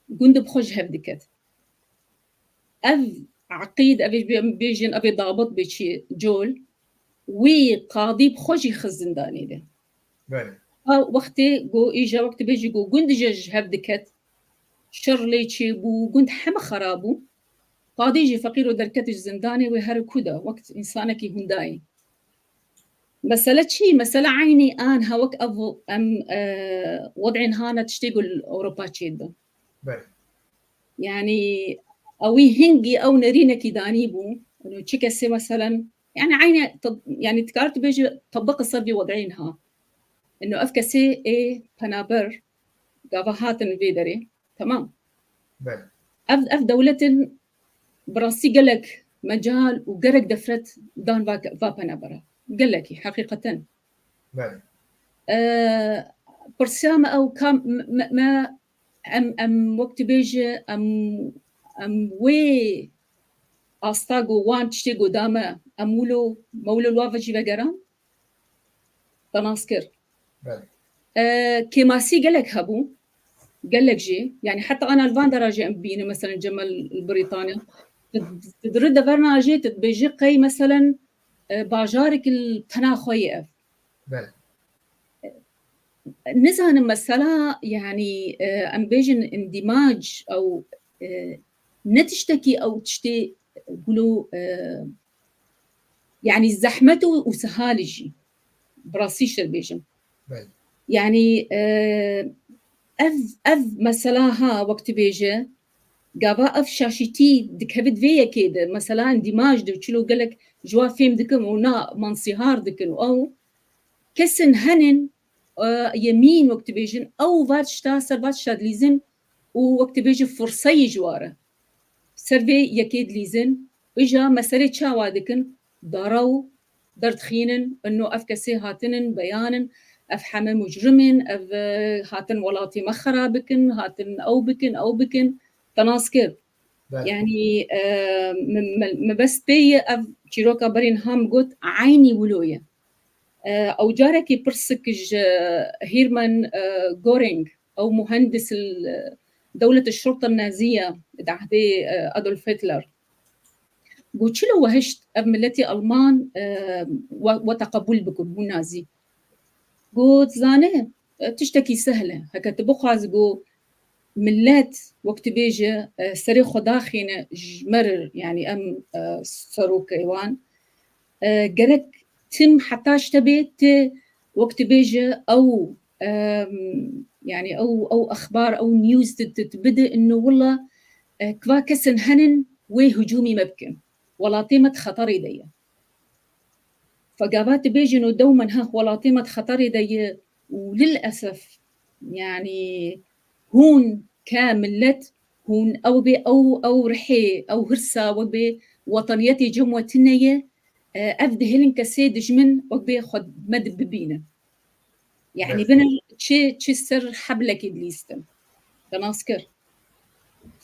Gund bi xwe ji hev diket. Ev Eqîd, ev ê bêjin, ev ê dabit bê çi, Col, wî qadî bi xwe jî xist zindanê de. Belê. Ha, wextê ku îja wek tu bêjî ku gund jî ji hev diket, şer lê çêbû, gund heme xera bû. Qadî jî feqîr û derket ji zindanê wê here ku de, wek însanekî hûn dayê. Mesele çi? Mesele eynî an ha wek ev em, e, wed'ên hana tiştê ku li Ewropa çêdibe. Belê. Yani ewî hingî ew nerînekî danî bû. Ino çi kesê meselen, yani eynî tab-, yani dikar tu bêjî tebiq ser vî wed'ên ha. Ino ev kesê ê penaber gava hatin vê derê. Tamam. Belê. Ev, ev dewletin bi rastî gelek mecal û gelek defret dan va, va penabera. Gelekî, heqîqeten. Belê. E, pirsiya me ew ka me, me, me, em, em wek tu bêjî, em, em wê asta ku wan tiştê ku da me, em wilo, me wilo li wa ve jî vegeran? Te nas kir. Belê. E, kêmasî gelek hebû. Gelek jî. Yani heta ana li van dera jî em bibînin, meselen cem me li Brîtanya. Tu, tu diri deverna jî, tu dibêjî qey meselen, e, bajarek li tena xwe ye ev. Belê. Nizanim mesela, yani, e, em bêjin îndîmac ew, e, ne tiştekî ew tiştê gulo, e, yani zehmet û, û sehal jî. Bi rastî ji te bêjim. Belê. Yani, e, ev, ev mesela ha wek tu bêje, gava ev şaşîtî dikeve di vê yekê de, mesela îndîmac de, çilo gelek ji wa fêm dikim û na mansîhar dikin û ew kesên henin, e, yemîn wek tu bêjin, ew va tişta ser va tişta dilîzin û wek tu bêjin firseyê ji wa re. Ser vê yekê dilîzin, îja meselê çawa dikin, dara û derdixînin, ino ev kesê hatinin, beyanin, ev heme mucrim in, ev, e, hatin welatê me xera bikin, hatin ew bikin, ew bikin, te nas kir. Belê. Yani, e, me, me, me bes pê ye ev çîroka berî niha min got, eynî wilo ye. E, ew carekî pirsik ji Hermann, e, Göring, ew muhendis li dewlet şurta naziye di ehdê, e, Adolf Hitler. Got, çilo we hişt ev miletê Alman, e, we, we teqebûl bikin, bû nazî. Got, zane, e, tiştekî sehl e. Heke tu bixwazî ku milet, wek tu bêje, e, serê xwe daxîne ji me re, yani em, e, serokê wan, e, gerek tim heta ji te bê, tu wek tu bêje ew, em, yani ew, ew exbar, ew news tu, tu, tu bide, ino willa, e, kiva kesin henin wê hicûmî me bikin. Welatê me di xeterê de ye. Fe gava tu bêjin û dewmen ha welatê me di xeterê de ye û lil esef, yani hûn ke milet, hûn ew bê ew, ew rihê, ew hirsa wek bê wetaniyetê cem we tune ye, e, ev dihêlin kesê dijmin wek bê xwe me di bibînin. Yani Evet. Bine çi, çi ser heblekî dilîstin. Te nas kir.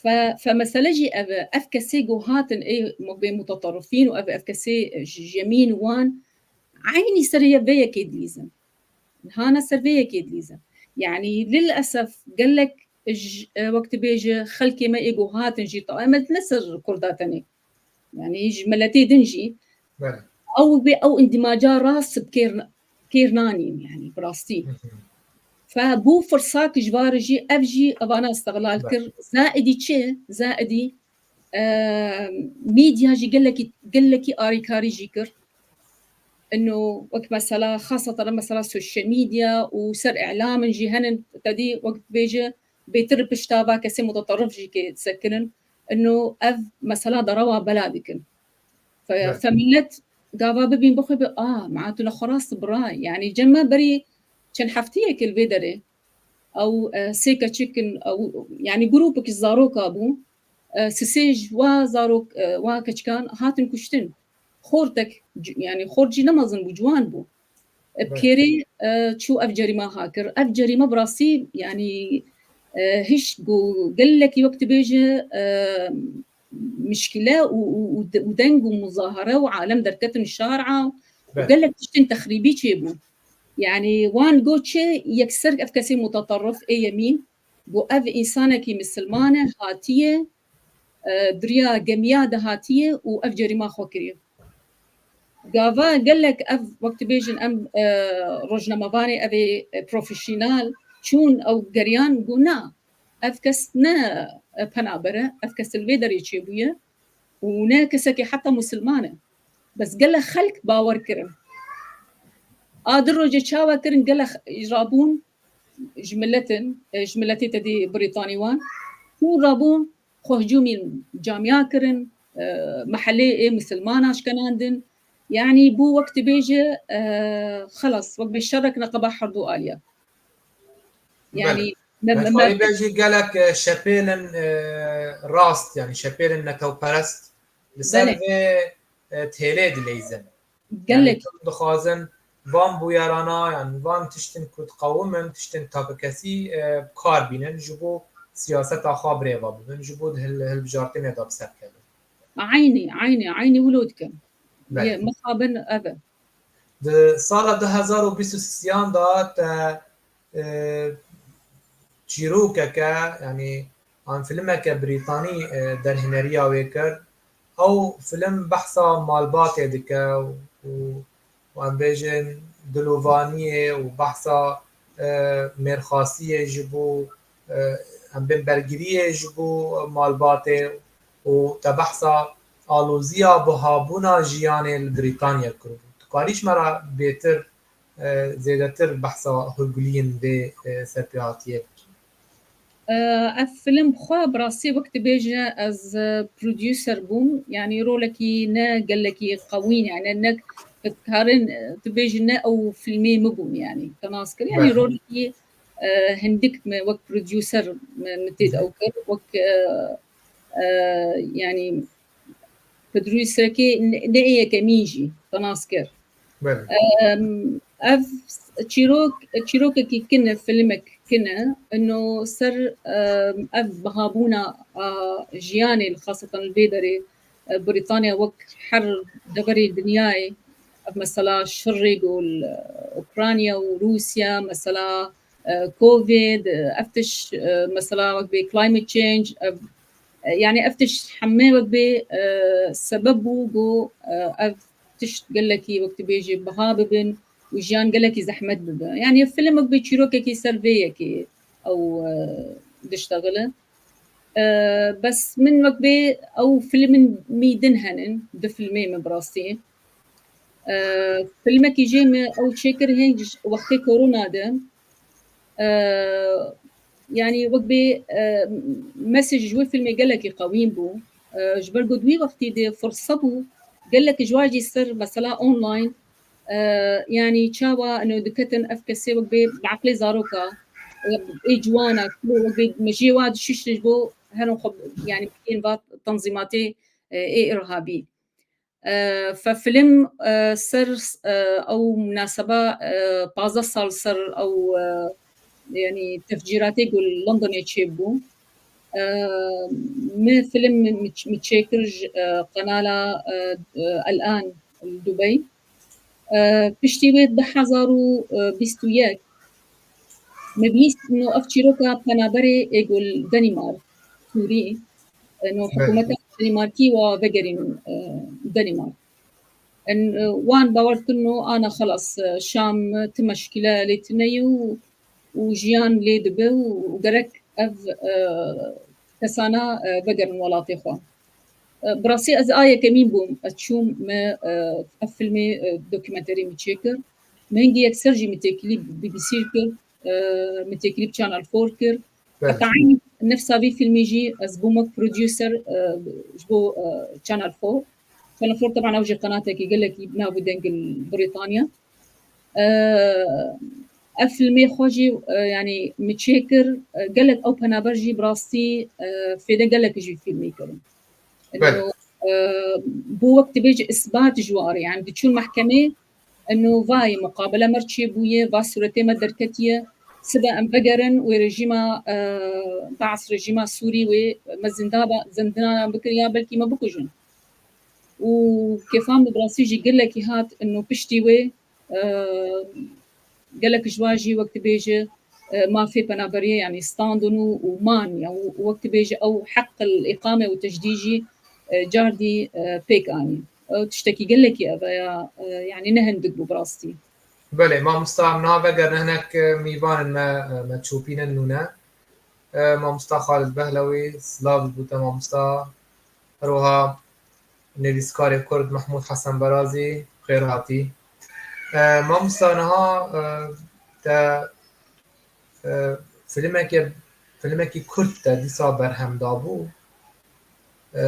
Fe, fe mesele jî ev e, ev kesê ku hatin ê wek bê muteterifîn û ev, ev kesê ji, ji yemîn wan eynî serê ye vê yekê dilîzin. Hana ser vê yekê dilîzin. Yani lil esef gelek ji, e, wek tu bêje xelkê me ê ku hatin jî ta-, em ne ser Kurda tenê. Yani ji miletê din jî Belê. ew bê ew îndîmaca rast bi kêr, kêr nanîn yani bi rastî. Hı hı. Fe bû firsak ji var jî ev jî evana istiqlal Belê. kir. Zaidî çi? Zaidî, e, medya jî gelekî, gelekî arîkarî jî kir. Ino wek mesela xaseten mesela sosyal medya û ser îlam in jî henin tedî wek bêje bêtir pişta va kesê muteterif jî kê sekinin. Ino ev mesela derewa bela dikin. Fe, Evet. fe millet gava bibîn bixwe bi, a, ma tu nexwe rast birayî. Yani cem me berî çend hefteyek li vê derê ew, e, sê keçik in, ew, yani grûpek zaroka bû. E, sisê ji wa zarok, e, wa keçikan hatin kuştin. Xortek, c-, yani xort jî ne mezin bû, ciwan bû. E, bi Evet. kêrê, e, çû ev cerîma ha kir. Ev cerîma bi rastî, yani, e, hiş ku gelekî wek tu bêje, e, mişkile û, û, û de-, û deng û muzahare û alem derketin şara û Evet. gelek tiştên texrîbî çêbû. Yani wan got çi yekser ev kesê muteterif ê yemîn, got ev însanekî misilman e, hatiye, e, diriya gemiya de hatiye û ev cerîma xwe kiriye. Gava gelek ev wek tu bêjin em, e, rojnamevanê ev ê, e, profesyonel çûn ew geriyan got na, ev kes ne, e, penaber e, ev kes li vê derê çêbûye û ne kesekî heta musilman e. Bes gelek xelk bawer kirin. A di roje çawa kirin gelek rabûn ji miletin, e, ji miletê te dî Brîtanî wan. Hûn rabûn xwe hicûmî camia kirin, e, mehelê ê misilmana şkenandin. Yanî bû wek dibêje, e, xelas, wek bê şerek neqeba herdu aliya. Belê. Yanî me, me, Meşwarî me bê jî gelek, e, şepêlin, e, rast, yanî şepêlin netewperest li ser Belê. vê, e, têlê dileyzin. Gelek. Yanî hûn dixwazin van bûyerana, yan van tiştin ku diqewimin, tiştin takekesî, e, bi kar bînin, ji bo siyaseta xwe birêve bibin, ji bo di hil-, hilbijartinê de bi ser kevin. Eynî, eynî, eynî wilo dikin. Belê. Yê mixabin ev e. Di sala du hezar û bîst û sisiyan de te, e, çîrokeke, yanî an filmeke Brîtanî, e, derhêneriya wê kir. Ew film behsa malbatê dike û, û em bêjin dilovaniyê û behsa, e, mêrxasiyê ji bo, e, em bên bergiriyê ji bo malbatê û te behsa aloziya bihabûna jiyanê li Brîtanya kiribû. Tu karî ji me re bêtir, e, zêdetir behsa hûrguliyên vê, e, serpêhatiyê bikî? E, ev film xwe bi rastî wek dibêje ez, e, producer bûm. Yanî rolekî ne gelekî qewîn, yani ne, ne karin, e, dibêjin ne ew filmê min bûn, yani te nas kir. Yani Belê. rolekî, e, hindik me wek producer me, me tê de Hı hı. ew kir. Wek, e, e, yani producerekê ne, ne yekemîn jî te nas kir. Belê. Em, ev çîrok, çîrokekî kin e, filmek kin e. Ino ser, em, ev bihabûna a jiyanê, li xaseten li vê derê, e, Brîtanya wek her deverê dinyayê, ev mesela şerê ku li Ukrayna û Rûsya, mesela, e, Covid, e, ev tişt, e, mesela wek bê climate change, ev, e, yani ev tişt hemê wek bê, e, sebeb bû ku, e, ev tişt gelekî wek tu bêjî biha bibin û jiyan gelekî zehmet bibe. Yani film wek bê çîrokekî ser vê yekê ew, e, diştexile. E, bes min wek bê ew filmin mî din henin, du filmê min bi rastî. E, filmekî jê min ew çêkir hêj wextê korona de. E, yani wek bê, e, mesaj ji wê filmê gelekî qewîn bû. E, ji ber ku di wî wextî de firse bû, gelek ji wan jî ser mesela online, e, yani çawa ino diketin ev kesê wek bê bi eqlê zaroka, e, ê ciwana, wek bê mejiyê wa dişiştin ji bo herin xwe, yani bikên va tenzîmatê, e, ê irhabî. E, fe film, e, ser, e, ew munaseba, e, pazdeh sal ser ew, e, yani tefcîratê ku li Londonê çêbû. E, min film min, min çêkir ji, e, kanala, e, e, El An li Dubey. E, piştî wê du hezar û bîst û yek me bihîst, no ev çîroka penaberê ê ku li Denîmark, Sûrî, e, no Belê. hikûmeta Denîmarkî wa vegerîn, e, Denîmark. En, e, wan bawer kirin û ana xelas, e, Şam ti meşkîle lê tune ye û, û jiyan lê dibe û, û gerek ev, e, kesana, e, vegerin welatê xwe. E, bi rastî ez a yekemîn bûm, ez çûm me, e, ev filmê, e, dokumenterî min çêkir. Me hingî yekser jî min têkilî B B C kir, e, min têkilî bi Channel four kir. Belê. Heta eynî nefsa vî filmî jî ez bûm wek producer, e, ji bo, e, Channel four. Channel four teban ew jî qenatekî gelekî nav û deng li Brîtanya. E, ev filmê xwe jî, e, yani min çêkir, e, gelek ew penaber jî bi rastî, e, fêde gelek ji vî filmî kirin. Belê. Ino, e, bû wek dibêje isbat ji warê, yani diçûn mehkemê, ino vayê muqabele me çêbûye, va sûretê me derketiye, sibe em vegerin wê rejîma, e, Baas, rejîma Sûrî wê me zindaba-, zindana bikin ya belkî me bikujin. Û kêfa min bi rastî jî gelekî hat, ino piştî wê, e, gelek ji wan jî wek dibêje, e, mafê penaberiyê, yani standin û, û man, ya, û, û wek dibêje ew heq el îqame û tejdî jî, e, cardî, e, pêk anî. Ew tiştekî gelekî ev e ya, e, yani ne hindik bû bi rastî. Belê, mamosta, em niha vegerin hinek, e, mîvanên me, e, me çopînin nûne. E, mamosta Xalid Behlewî, silav ji bo te mamosta. Her wiha nivîskarê Kurd Mehmûd Hesen Berazî, xêr hatî. E, mamosta niha, e, te, e, filmeke, filmekî kurt te dîsa berhem dabû. E,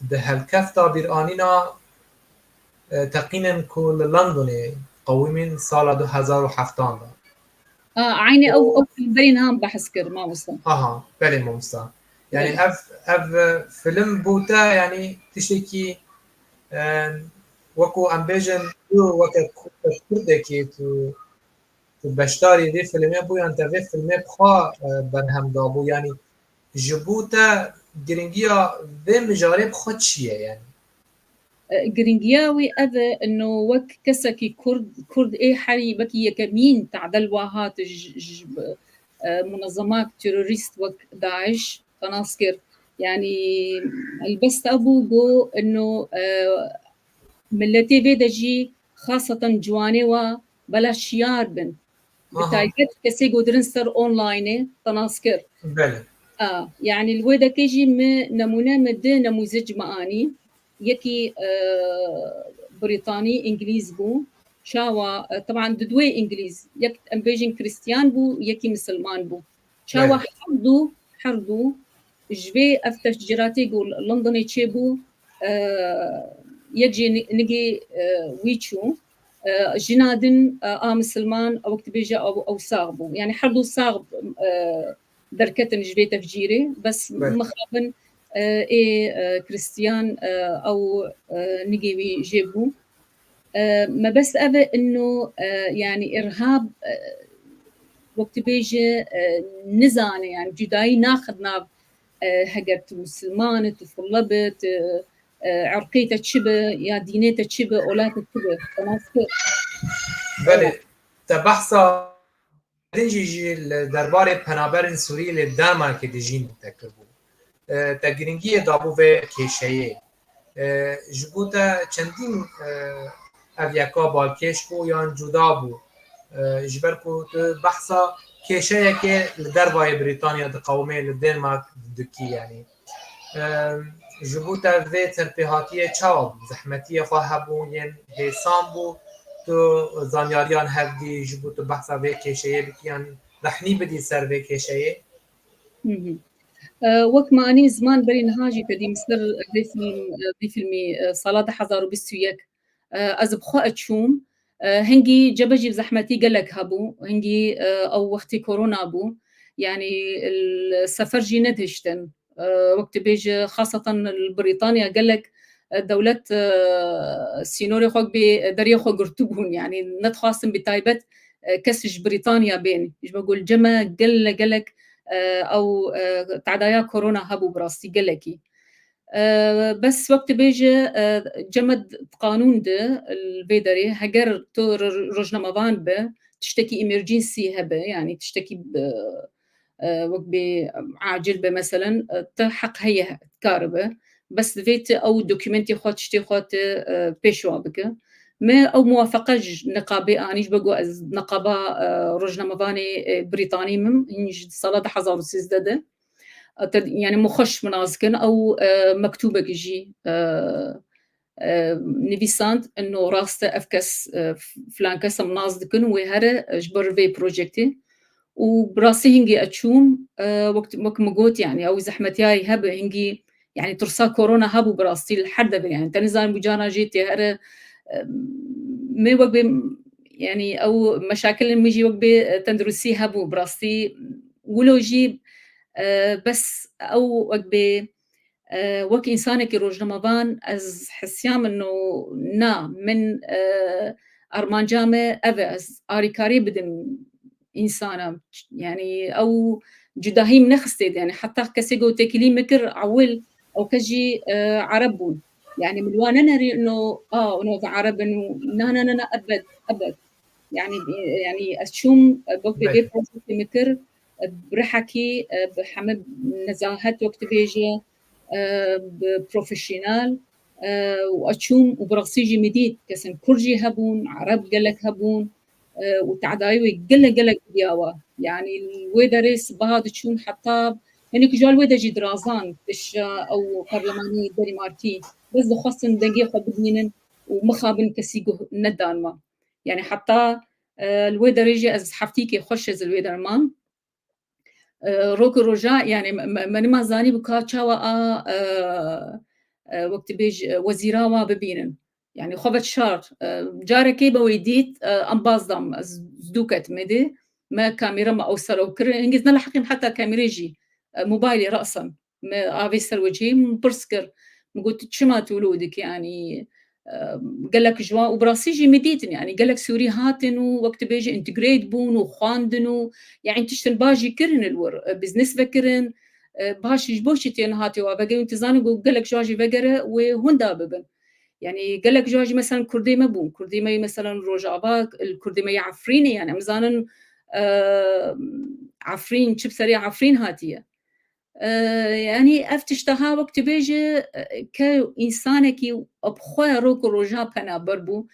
di helkefta bîranîna, e, teqînên ku li Londonê qewimîn sala du hezar û heftan de. A, eynî ew, ew film berî niha behs kir, mamosta. Aha, belê mamosta. Yani belê. Ev, ev, e, film bû te, yani tiştekî, e, wekû em bêjin, tu weke Kurdekî, tu, tu beşdarî vê filmê bû, yan te vê filmê bi xwe, e, berhem dabû, yani ji bo te giringiya vê mijarê bi xwe çi ye, yani? E, giringiya wî ev e, ino wek kesekî Kurd, Kurd ê herî wekî yekemîn tadel wa hat ji, ji, e, munezemak terorîst wek DAIŞ te nas kir. Yani helbest ebû ku ino, e, miletê vê de jî xaseten ciwanê wa bela şiyar bin. Bi Aha. taybet kesê ku dirin ser online te nas kir. Belê. A, yani li wê dekê jî min nemûne min di nemûzic min anî. Yekî, e, Brîtanî, Îngilîz bû. Çawa, e, teban di duwê Îngilîz, yek em bêjin Krîstiyan bû, yekî Misilman bû. Çawa Belê. herdu, herdu ji vê ev tefcîratê ku Londonê çêbû, e, yek jê ni-, nigê, e, wî çû, e, jina din, e, a Misilman, ew wek dibêje ew, ew sax bû. Yani herdu sax, e, derketin ji vê tefcîrê, bes Belê. mixabin, e, ê, e, Kristiyan, e, ew, e, nigê wî jê bû. E, mebest ev e ino, e, yani îrhab, e, wek tu bêje, e, nizane, yani cudayî naxit nav, e, heger tu misilman e, tu fuleb e, tu, e, irqê te çi be, ya dînê te çi be, ola te çi be, te nas kir. Belê, te behsa Din jî jî li derbarê penaberên Sûrî li Danimarkê dijîn te kiribû. E, te giringiyê dabû vê kêşeyê. E, ji bo te çendîn, e, ev yeka balkêş bû yan cuda bû? E, ji ber ku tu behsa kêşeyekê li dervayê Brîtanya diqewimê li Danimark dikî, yanî. Em, ji bo te vê serpêhatiyê çawa bû? Zehmetiyê xwe hebû, yên hêsan bû? Tu zanyariyan hevdî ji bo tu behsa vê kêşeyê bikî, yan rehnî bidî ser vê kêşeyê? Hı hı. E, wek me anî ziman berî niha jî te dî min ser vê film, e, vê filmî, e, sala du hezar û bîst û yek, e, ez bi xwe eçûm. E, hingî cebe jî zehmetî gelek hebû. Hingî, e, ew wextî korona bû. Yani, l-, sefer jî nedihiştin. E, wek dibêje, xaseten li Brîtanya gelek, e, dewlet, e, sînorê xwe bi deriyê xwe girtibûn. Yani, nedixwastin bi taybet, e, kes ji Brîtanya bên. Ji bo ku li cem me gele-, gelek, e, ew, e, tedaya korona hebû bi rastî gelekî. E, bes wek dibêje, e, cem me di qanûn de, li vê derê, heger tu ro-, rojnamevan be, tiştekî emergency hebe, yani tiştekî, e, e, wek bê acil be, meselen, e, te heq heye karibe. Bes divê tu ew dokumentê xwe, tiştê xwe tu, e, pêşwa bike. Me ew muwafeqe ji niqabê anî, ji bo ku ez niqaba, e, rojnamevanê, e, Brîtanî min, hîn ji sala du hezar û sêzdeh de. E, te, yani min xweş min nas dikin, ew, e, mektûbek jî, e, e, nivîsand, ino rast e, ev kes, e, f-, filan kes em nas dikin, wê here, e, ji ber vê projektê. Û bi rastî hingî eçûm, e, wek, wek min got, yani, ew zehmetiyayê hebe, hingî, yani, tirsa korona hebû bi rastî li her devê, yani, te nizanî bû cana jê tê here, e, me wek bê, yani, ew meşakilên min jî wek bê, e, tenduristî hebû, bi rastî, wilo jî, e, bes ew wek bê, e, wek însanekî rojnamevan ez hisiya min û na, min, e, armanca me ev e, ez arîkarî bidim însana. Yani ew cudahî min nexistê de. Yani heta kesê ku têkilî min kir ewil, ew kes jî, e, Ereb bûn. Yani min li wan nenerî ino, a, ino ev Ereb in û na, na, na, na, ebed, ebed. Yani, e, yani ez çûm, e, bo vê Belê. vê projektê min kir, e, bi rihekî, e, bi heme nezahet wek dibêje, e, bi profesyonel, e, û ez çûm û bi rastî jî min dît kesên Kurd jî hebûn, Ereb gelek hebûn, e, û tedayî wê gelek, gelek diya we. Yani li wê derê sibeha diçûn heta hinekî ji wê de jî dirazan pêşiya ew perlemanî Derîmarkî. Bes dixwestin dengê xwe bidmînin û mixabin kesî guh nedan me. Yani heta, e, li wê derê jî ez heftîkê xweş ez li wê der mam. E, rok û roja, yani me, me, me nima zanî bû ka çawa a, e, e, wek tu bêj, e, wezîra wa bibînin. Yani xwe ve şart. E, carekê be wê dît, e, em baz dam, ez zû ketim êdî. Me kamera me ew ser ew kir. Hingîz ne li heqîm heta kamerê jî, e, mobaylê re'sen. Me avê ser wecihê min pirs kir. Min got, "Tu çima tu wilo dikî?" Yanî, e, gelek ji wan û bi rastî jî min dîtin, yanî gelek Sûrî hatin û wek tu bêjî integrate bûn û xwendin û, yanî tiştin baş jî kirin li wir, e, biznes vekirin. E, baş ji bo çi tê niha tê wa vegerin? Tu zanî ku gelek ji wan jî vegere wê hunda bibin. Yanî gelek ji wan jî mesela Kurdê me bûn. Kurdê me mesela Rojava, Kurdê me yê Efrînê, yanî em zanin, e, Efrîn, çi bi serê Efrîn hatiye. E, yanî ev tişta ha wek tu bêje, e, ke însanekî bi xwe rok û roja penaber bû,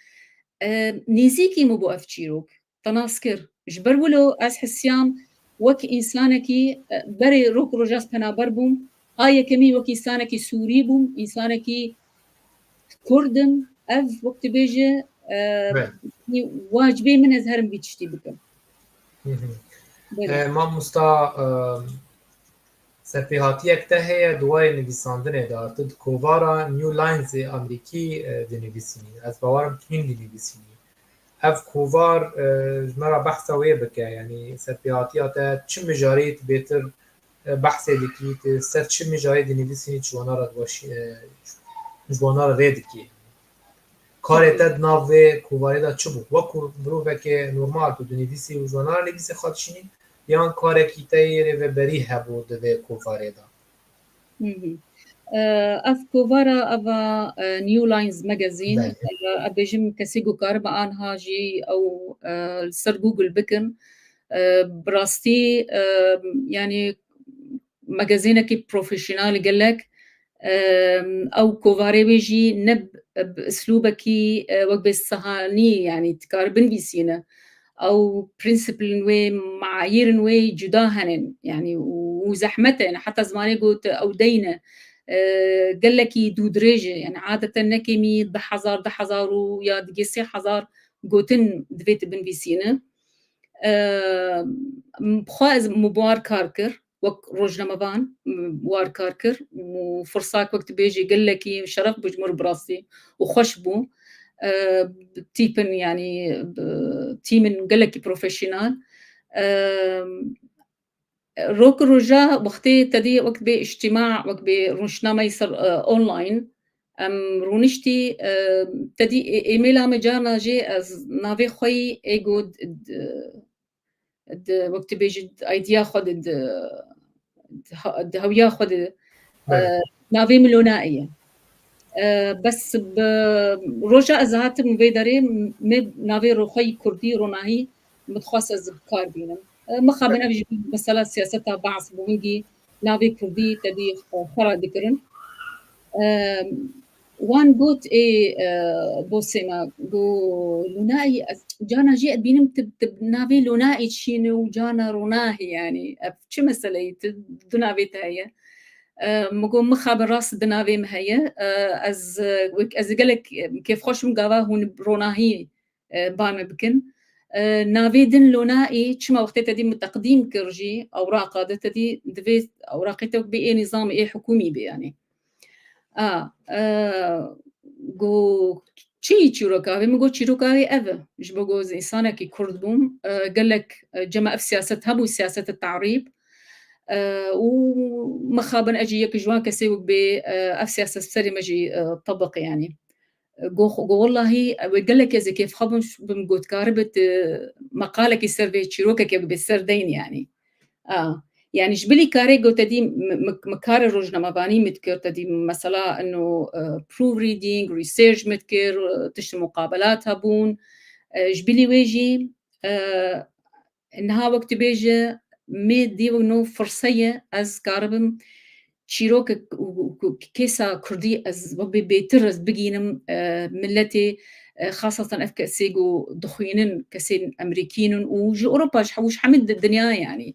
e, nêzîkî min bû ev çîrok. Te nas kir. Ji ber wilo ez hesiyam wek însanekî, e, berê rok û roja ez penaber bûm. A yekemî wek însanekî Sûrî bûm, însanekî Kurd im. Ev wek tu bêje, e, Belê. wacibê min ez herim vî tiştî bikim. Hı hı. Belê. E, mamosta, e, serpêhatiyek te heye di warê nivîsandinê de, tu di kovara New Lines ê Amerîkî, e, dinivîsînî. Ez bawerim tu hîn dinivîsînî. Ev kovar, e, ji me re behsa wê bike, yanî serpêhatiya te çi mijarê tu bêtir, e, behsê dikî, tu ser çi mijarê dinivîsînî, ji wana re diweşî-, e, ji wana re rê dikî. Karê te di nav vê kovarê de çi bû? Wekû mirovekê normal tu dinivîsî û ji wana re nivîsê xwe dişînî, yan karekî te yê rêveberî hebû di vê kovarê de? Hı hı. E, ev kovara, eva, e, New Lines Magazine, Belê. e, ez bêjim kesê ku karibe anha jî ew, e, li ser Google bikin. E, bi rastî, e, yanî magazînekî profesyonel gelek, e, ew kovarê wê jî ne bi, bi uslûbekî, e, wek bê sihanî, yanî dikare binivîsîne. Ew prensîpên wê, meayîrên wê cuda hene, yanî û, û zehmet e, yanî heta zimanê got ew deyne, e, gelekî dûdirêj e, yanî adeten ne kêmî deh hezar, deh hezar û ya digê sê hezar gotin divê tu binivîsîne. E, xwe ez min bi war kar kir, wek rojnamevan, m, war kar kir û firsak wek tu bêjî gelekî şeref bû ji min re bi rastî û xweş bû. E, tîpin, yanî, bi, tîmin gelekî profesyonel. E, rok û roja wextê te dî wek bê îctîma, wek bê rûniştnameyê ser, e, online, em rûniştî, e, te dî e-, êmêla me carna jê ez navê xwe yî ê got d-, d-, di, wek tu bêjî, di idea xwe de, di, di ha-, di hewiya xwe de, Belê. e, navê min Lona ye. E, bes bi roja ez hatim vê derê, me navê ro-, xwe yî kurdî, Ronahî, min dixwest ez bi kar bînim. E, mixabin ev jî mesela siyaseta behs bû, hingî navê kurdî te dî xwe, xwe ra dikirin. E, Wan got, ê, e, bosê me, got, Lunayî, ez cana jê bînim tu, tu navê Lunayî çîne û cana Ronahî, yanî, ev çi meseleyî, tu du navê te heye? E, min got, mixabin rast du navê min heye. E, ez, e, wek, ez gelek, e, kêfxweş im gava hûn Ronahî, e, ba me bikin. E, navê din Lonayî, çima wextê te dî min teqdîm kir jî, ewraqa de te dî divê ewraqê te wek bê ê nîzamê, ê hikûmî bê, yanî. A, e, got, çi yî çîroka wê? Min got, çîroka wê ev e. Ji bo ku ez însanekî kurd bûm, e, gelek, e, cema ev siyaset hebû, siyaseta te'rîb. E, û mixabin ez jî yek ji wan kesê wek bê, e, ev siyaset serê me jî, e, tebiq, yanî. Got, got, wellahî, ew ê gelekî ez ê kêfxwe bim, bim got karibe tu meqalekî ser vê çîrokekê bibê ser deyn, yanî. A, yanî ji bilî karê got te dî mi, mi, mi karê rojnamevanî mi dikir, te dî mesela ino, e, proofreading, research mi dikir, e, tiştê muqabelat hebûn. E, ji bilî wê jî, e, niha wek tu bêje, me dî wek no firse ye, ez karibim çîrokek û, û, û kêsa kurdî ez wek bê bêtir ez bigînim, e, miletê, e, xasatan ev kesê ku dixwînin, kesên Emerîkî nin û ji Ewropa, ji hew-, ji hemî di-, dinya yanî.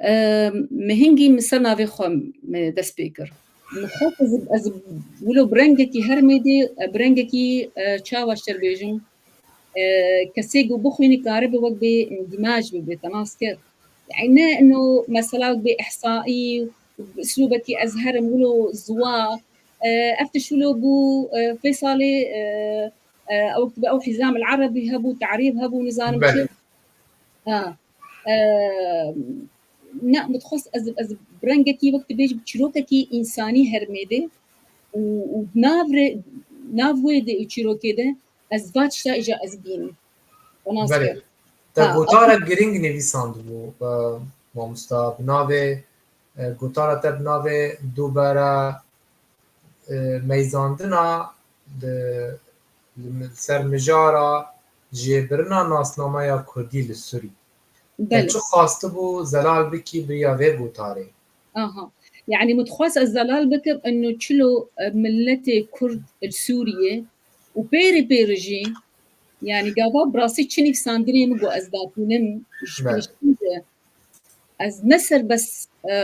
E, min hingî min ser navê xwe min dest pê kir. Min xwest ez, ez wilo bi rengekî hermê dê, e, bi rengekî, e, çawa ji te bêjim, E, kesê ku bixwîne karibe wek bê îndîmaj bibe, te nas kir. Yani ne ino mesela wek bê ihsaî, bi uslûbekî ez herim wilo ziwa, e, ev tişt wilo bû, e, vê salê, e, e, ew, ew hîzam el erebî hebû, tarîf hebû, nizanim çi. Belê. Ha. E, ne, min dixwest ez, ez bi rengekî wek tu bêjî, bi çîrokekî însanî hermê de û, û nav re, nav wê de û çîrokê de ez va tişta îja ez bînim. Belê. Te gotarek girîng nivîsandibû, e, mamosta, bi navê, e, gotara te bi navê Dubara, e, meyzandina li, li ser mijara jêbirina nasnameya kurdî li Sûrî. Te çi xwastibû zelal bikî bi ya vê gotarê? Aha. Yani min dixwest ez zelal bikim ino çilo, e, miletê kurd li Sûriyê û pêrî pêrî jî, yani gava bi rastî çi nivîsandinê min got ez datînim ji pêşî de. Ez ne ser bes, e,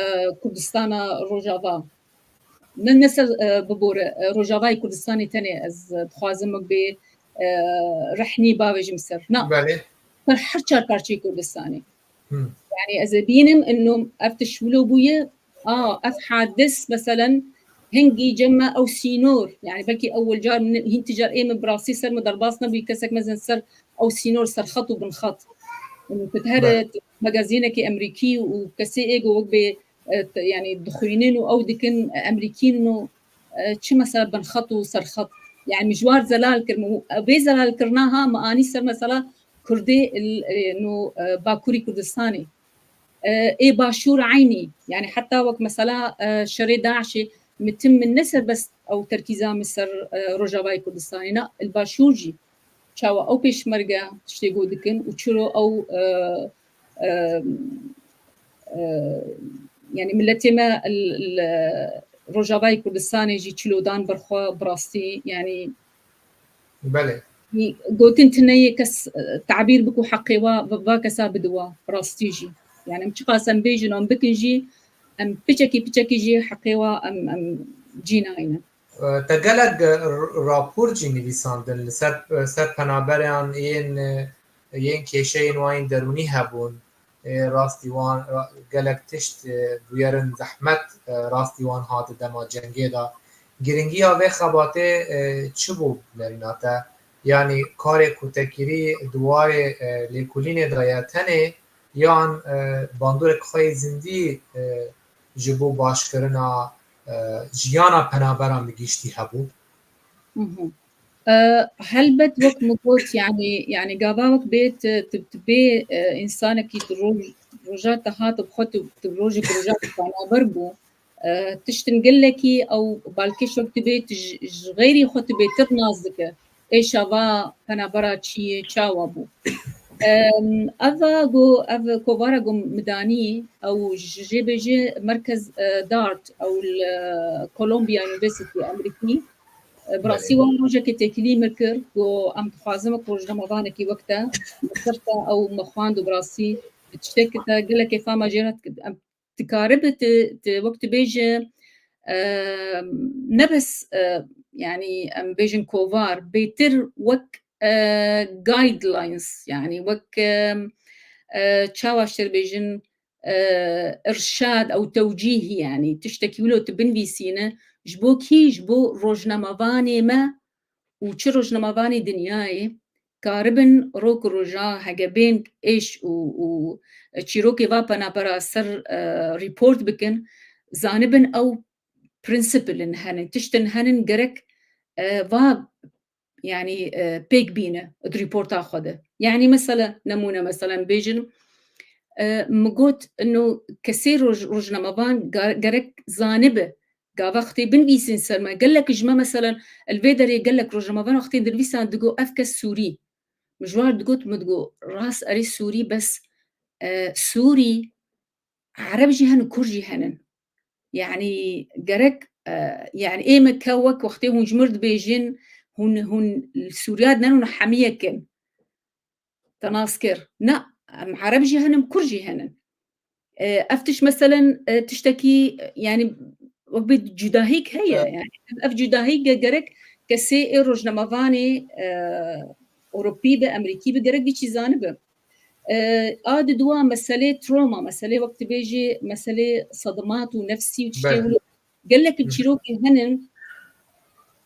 Kurdistana Rojava, ne, ne ser, e, bibore, e, Rojavayê Kurdistanê tenê ez, e, dixwazim wek bê, e, rehnî bavêjim ser. Na. Belê. Ser her çar parçeyê Kurdistanê. Hı. Yani ez ê bînim ino ev tişt wilo bûye, a, ev hadis, meselen, hingî cem me ew sînor, yani belkî ewil car min, hîn ti car ê min bi rastî ser min derbas nebûyî, kesek mezin ser ew sînor, serxet û binxet. Ino ku her magazînekî Emerîkî û kesê ê ku wek bê, e, te, yani dixwînin û ew dikin, e, Emerîkî ino, e, çi mesela binxet û serxet. Yani min ji war zelal kir, min, e, vê zelalkirina ha min anî ser mesela Kurdê, e, no, e, Bakurî Kurdistanê. E, ê Başûr eynî. Yani heta wek mesela, e, şerê DAIŞê min tim min ne ser bes ew terkîza min ser, e, Rojavayê Kurdistanê, na, li Başûr jî. Çawa ew pêşmerge tiştê got dikin û çiro ew, e, e, e, yani miletê me li, li Rojavayê Kurdistanê jî çilo dan ber xwe bi rastî, yani Belê. Gotin tune yê kes, e, tabîr bik û heqê wa, va kesa bide wa, bi rastî jî. Yani em çiqas em bêjin, em bikin jî, em piçekî piçekî jî heqê wa em, em cî naynin. E, te gelek, e, r-, rapor jî nivîsandin li ser, e, ser penaberan yên, e, yên kêşeyên wan yên derûnî hebûn. E, rastî wan, ra-, gelek tişt, e, bûyerin zehmet, e, rastî wan hate dema cengê de. Giringiya vê xebatê, e, çi bû nerîna te? Yanî karê ku te kirî di warê, e, lêkolînê de ye tenê yan, e, bandorek xwe yê zindî, e, ji bo başkirina, e, jiyana penaberan bi giştî hebû? Mhm. E, helbet wek min got, yani, yani gava wek bê tu, tu, tu bê, e, însanekî tu roj, roja te hat bi xwe tu, tu rojek roja te penaber bû. E, tiştin gelekî ew balkêş wek tu bê tu ji, ji xeyrî xwe tu bêtir nas dike. Êşa va penabera çi ye, çawa bû? Em, eva go, ev kovara go midanî, ew ji jê bêje merkez, e, DART, ew li Columbia University Amerîkî. E, bi rastî wan rojekê têkilî min kir, go em dixwazin wek rojnamevanekî wek te, li ser te ew me xwend û bi rastî tiştek te gelekê fama jê re dikir. Em dikaribe tu, tu, wek tu bêje, e, ne bes, e, yani em bêjin kovar, bêtir wek, e, guidelines, yani wek, e, e, çawa şer bêjin, e, irşad ew tewcîh, yani tiştekî wilo tu binivîsîne, ji bo kî? Ji bo rojnamevanê me û çi rojnamevanê dinyayê karibin rok û roja hege bên êş û, û çîrokê va penapera ser, e, report bikin, zanibin ew principle in henin, tiştin henin gerek, e, va, yani, e, pêk bîne di reporta xwe de. Yani mesela, nemûne mesela bêjin, e, min got, ino kesê roj-, rojnamevan ga-, gerek zanibe, gava xwetê binivîsîn ser me. Gelek ji me, meselen, li vê derê gelek rojnamevan wextê dinivîsan digo, ev kes Sûrî. Min ji wan digot, min digo, rast erê Sûrî, bes, e, Sûrî, Ereb jî henin, Kurd jî henin. Yani gerek, e, yani ê me ke wek wextê hûn ji mir dibêjin, hûn, hûn li Sûriya dinên hûn hemiyek in. Te nas kir. Na, em Ereb jî henin, Kurd jî henin. E, ev tişt meselen, e, tiştekî, e, yani wek bê cudahîk heye. Evet. Yani ev, ev cudahîk ge-, gerek kesê ê rojnamevanê, e, Ewropî be, Emerîkî be, gerek vî çî zanibe. E, a di dua meselê trauma, meselê wek tu bêjî, meselê sedimat û nefsî û tiştê Belê. wilo. Gelek Hı hı. çîrokên henin,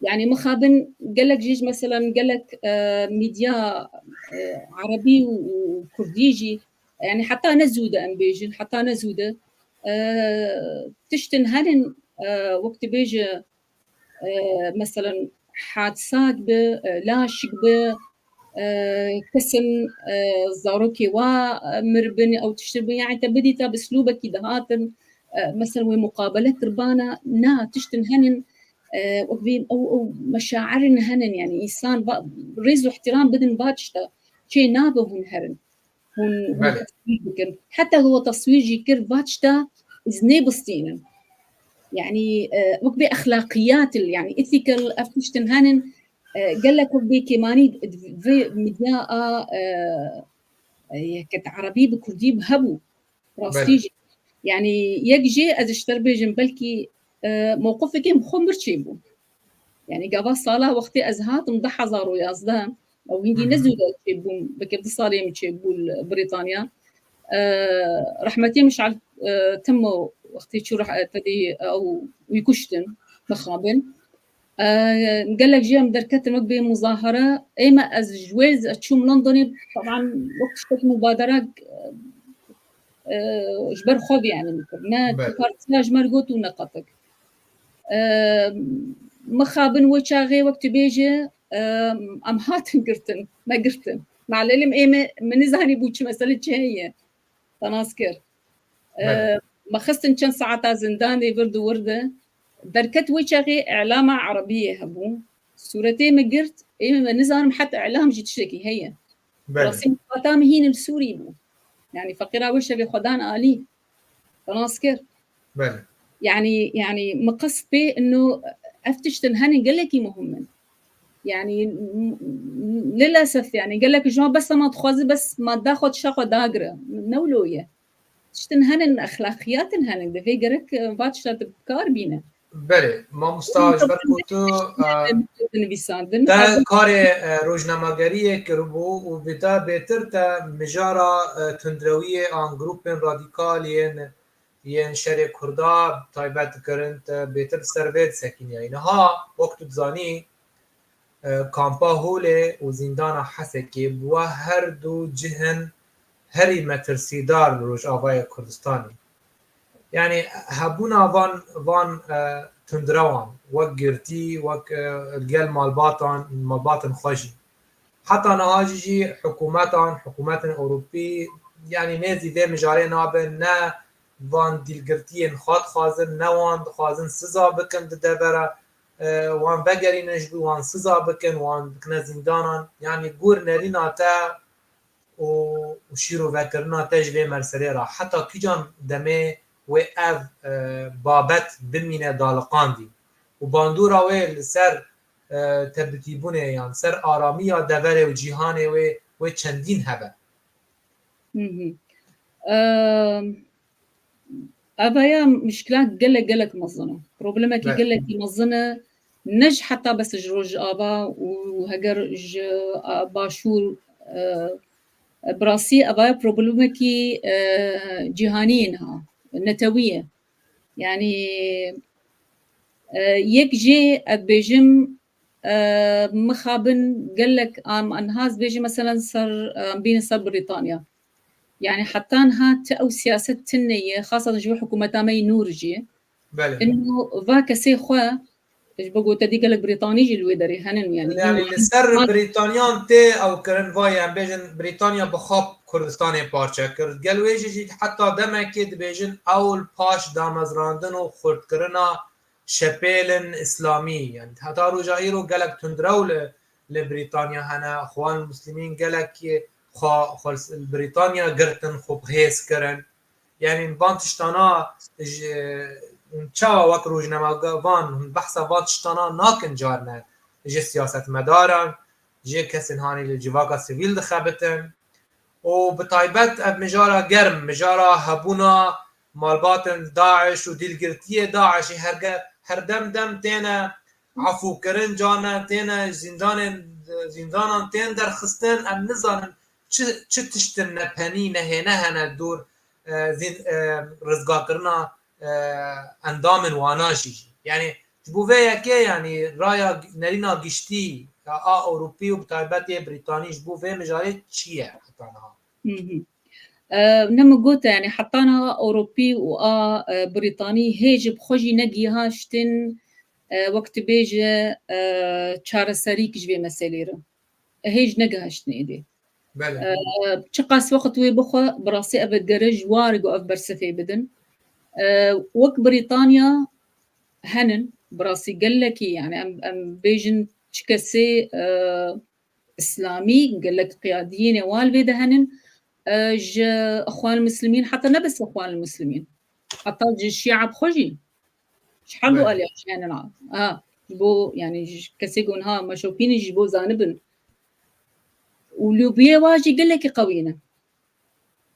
yani mixabin gelek jî, mesela gelek, e, medya, e, erebî û, û kurdî jî, yani heta ne zû de em bêjin, heta ne zû de, e, tiştin henin, e, wek tu bêjî, e, mesela hadsak bi, e, laşik bi, e, kesin, e, zarokê wa, e, miribin ew tiştin bin, yani te bidîta bi slûbekî dihatin, e, mesela wê muqabele kirbana, na tiştin henin, e, wek vê ew, ew meşaerin henin, yani însan va-, rêz û ihtiram bidin va tişta çê nabe hûn herin. Hûn, hûn Belê. teswîr bikin. Heta ku we teswîr jî kir, va tişta îznê bistînin. Yani, e, wek vê exlaqiyat, yani ethical, ev tiştin henin, e, gelek wek vê kêmanî vê medya a, e, e, yeket erebî bi kurdî hebû. Rastî Belê. jî. Yani yek jê ez ji te re bêjim, belkî, e, mewqifekê min xwe mir çêbû. Yani gava sala wextê ez hatim du hezar û yazdeh, ew hindî Hı hı. ne zû de çêbûm, belkî du salê min çêbû li Brîtanya. E, rehmetî Mişal, e, Timo wextê çû reh-, tedî ew wî kuştin, mixabin. E, gelek jî em derketin wek bê muzahara. Ê me ez ji wê ez çûm Londonê, taban wek tiştek mubadera, e, ji ber xwe vî yani min kir. Ne Belê. partiya ji me re got û ne qatik. E, mixabin wê çaxê wek tu bêjî, e, em hatin girtin, me girtin. Malêlim ê me, min nizanî bû çi mesele çi heye. Te nas kir. Belê. E, me xistin çend saeta zindanê vir di wir de. Derket wê çaxê îlama erebiyê hebû. Sûretê me girt, ê me nizanim heta îlam jî tiştekî heye. Belê. Rastî mixabata min hîn li Sûrî bû. Yani feqîra wê şevê xwe dan alî. Te nas kir. Belê. Yani, yani min qest pê ino ev tiştin henin gelekî muhim in. Yani, m-, m-, lilesef, yani gelek ji wan bes dema dixwaze bes madda xwe tişta xwe dagire. Ne wilo ye. Tiştin henin, exlaqiyatin henin. Divê gerek, e, va tişta tu bi kar bîne. Belê, mamosta, ji ber ku tu, e, nivîsandin, te karê, e, rojnamegeriyê kiribû û bi te bêtir te mijara, e, tundrewiyê an grûpên radîkal yên, yên şerê Kurda taybet dikirin, te bêtir ser vê disekîniyayî. Niha, wek tu dizanî, e, kampa Holê û zîndana Hesekê bi we her du cih in herî metirsîdar li Rojavayê Kurdistanê. Yani hebûna van, van, e, tundrewan wek girtî, wek, e, li gel malbatan, malbatên xwe jî. Heta niha jî, jî hikûmetan, hikûmetên Ewropî, yani nêzî vê mijarê nabin, ne van dîlgirtiyên xwe dixwazin, ne wan dixwazin siza bikin di devera, e, wan vegerînin ji bo wan siza bikin, wan bikine zîndanan. Yani gur nerîna te û, û şîrovekirina te ji vê meselê re. Heta kîjan demê wê ev, e, babet bimîne daliqandî û bandora wê li ser, e, tebitîbûnê yan ser aramiya deverê û cîhanê wê, wê çendîn hebe. Hı hı. Em, Evaya mişkila gelek, gelek mezin e. Problemekî Evet. gelekî mezin e. Ne ji heta bes ji Rojava û heger ji, a, Başûr, e, e, bi rastî evaya problemekî, e, cîhanî ye niha, netewî ye. Yani, e, yek jê ez bêjim, e, mixabin gelek am, an niha ez bêjim, meselen ser, e, em bînin ser Brîtanya. Yani heta niha ti ew siyaset tune ye, xasaten ji bo hikûmeta me yê nû re jî. Belê. Ino va kesê xwe, ji bo gote dî gelek Brîtanî jî li wê derê henin, yani Yani hîn li ser Brîtaniyan tê ew kirin, va em bêjin Brîtanya bi xwe Kurdistanê parçe kir. Gel wê jî, jî heta demekê dibêjin ew li paş damezrandin û xurtkirina şepêlin îslamî. Yani heta roja îro gelek tundrew li, li Brîtanya hene. Xwan Muslimîn gelek xwe, xwe li Brîtanya girtin, xwe bi hêz kirin. Yani van tiştana ji, çawa wek rojnamevan hûn behsa van tiştana nakin carine ji siyasetmedaran, ji kesên hanî li civaka sivîl dixebitin. Û bi taybet ev mijara germ, mijara hebûna malbatên DAIŞ û dîlgirtiyê DAIŞê herge-, her dem dem têne efûkirin, carna têne zîndanên zîndanan tên derxistin, em nizanin çi, çi tiştin nepenî, nehêne hene dûr, e, zîn-, e, rizgarkirina, e, endamên wana jî. Yanî ji bo vê yekê, yanî raya nerîna giştî ya a Ewropî û bi taybetê Brîtanî ji bo vê mijarê çi ye heta niha? Hı hı. E, ne min gote, yanî heta niha Ewropî û a, e, Brîtanî hê ji bi xwe jî negihaştin, e, wek tu bêje, e, çareserîk ji vê meselê re. E, hê jî negihaştin êdî. Belê. E, çiqas wext wê bixwe, bi rastî ev digere ji war ku ev bersefê bidin. E, wek Brîtanya henin, bi rastî gelekî, yanî em, em bêjin çi kesê, e, îslamî, gelek qiyadiyên ê wal vê de henin, e, ji Ixwan Muslimîn, heta ne bes Ixwan Muslimîn, heta ji Şîa bi xwe jî, ji her du Belê. Aliya jî henin a. Ha, ji bo, yanî ji kesê ku niha meşopînin jî bo zanibin. Û lobiyê wa jî gelekî qewî ne.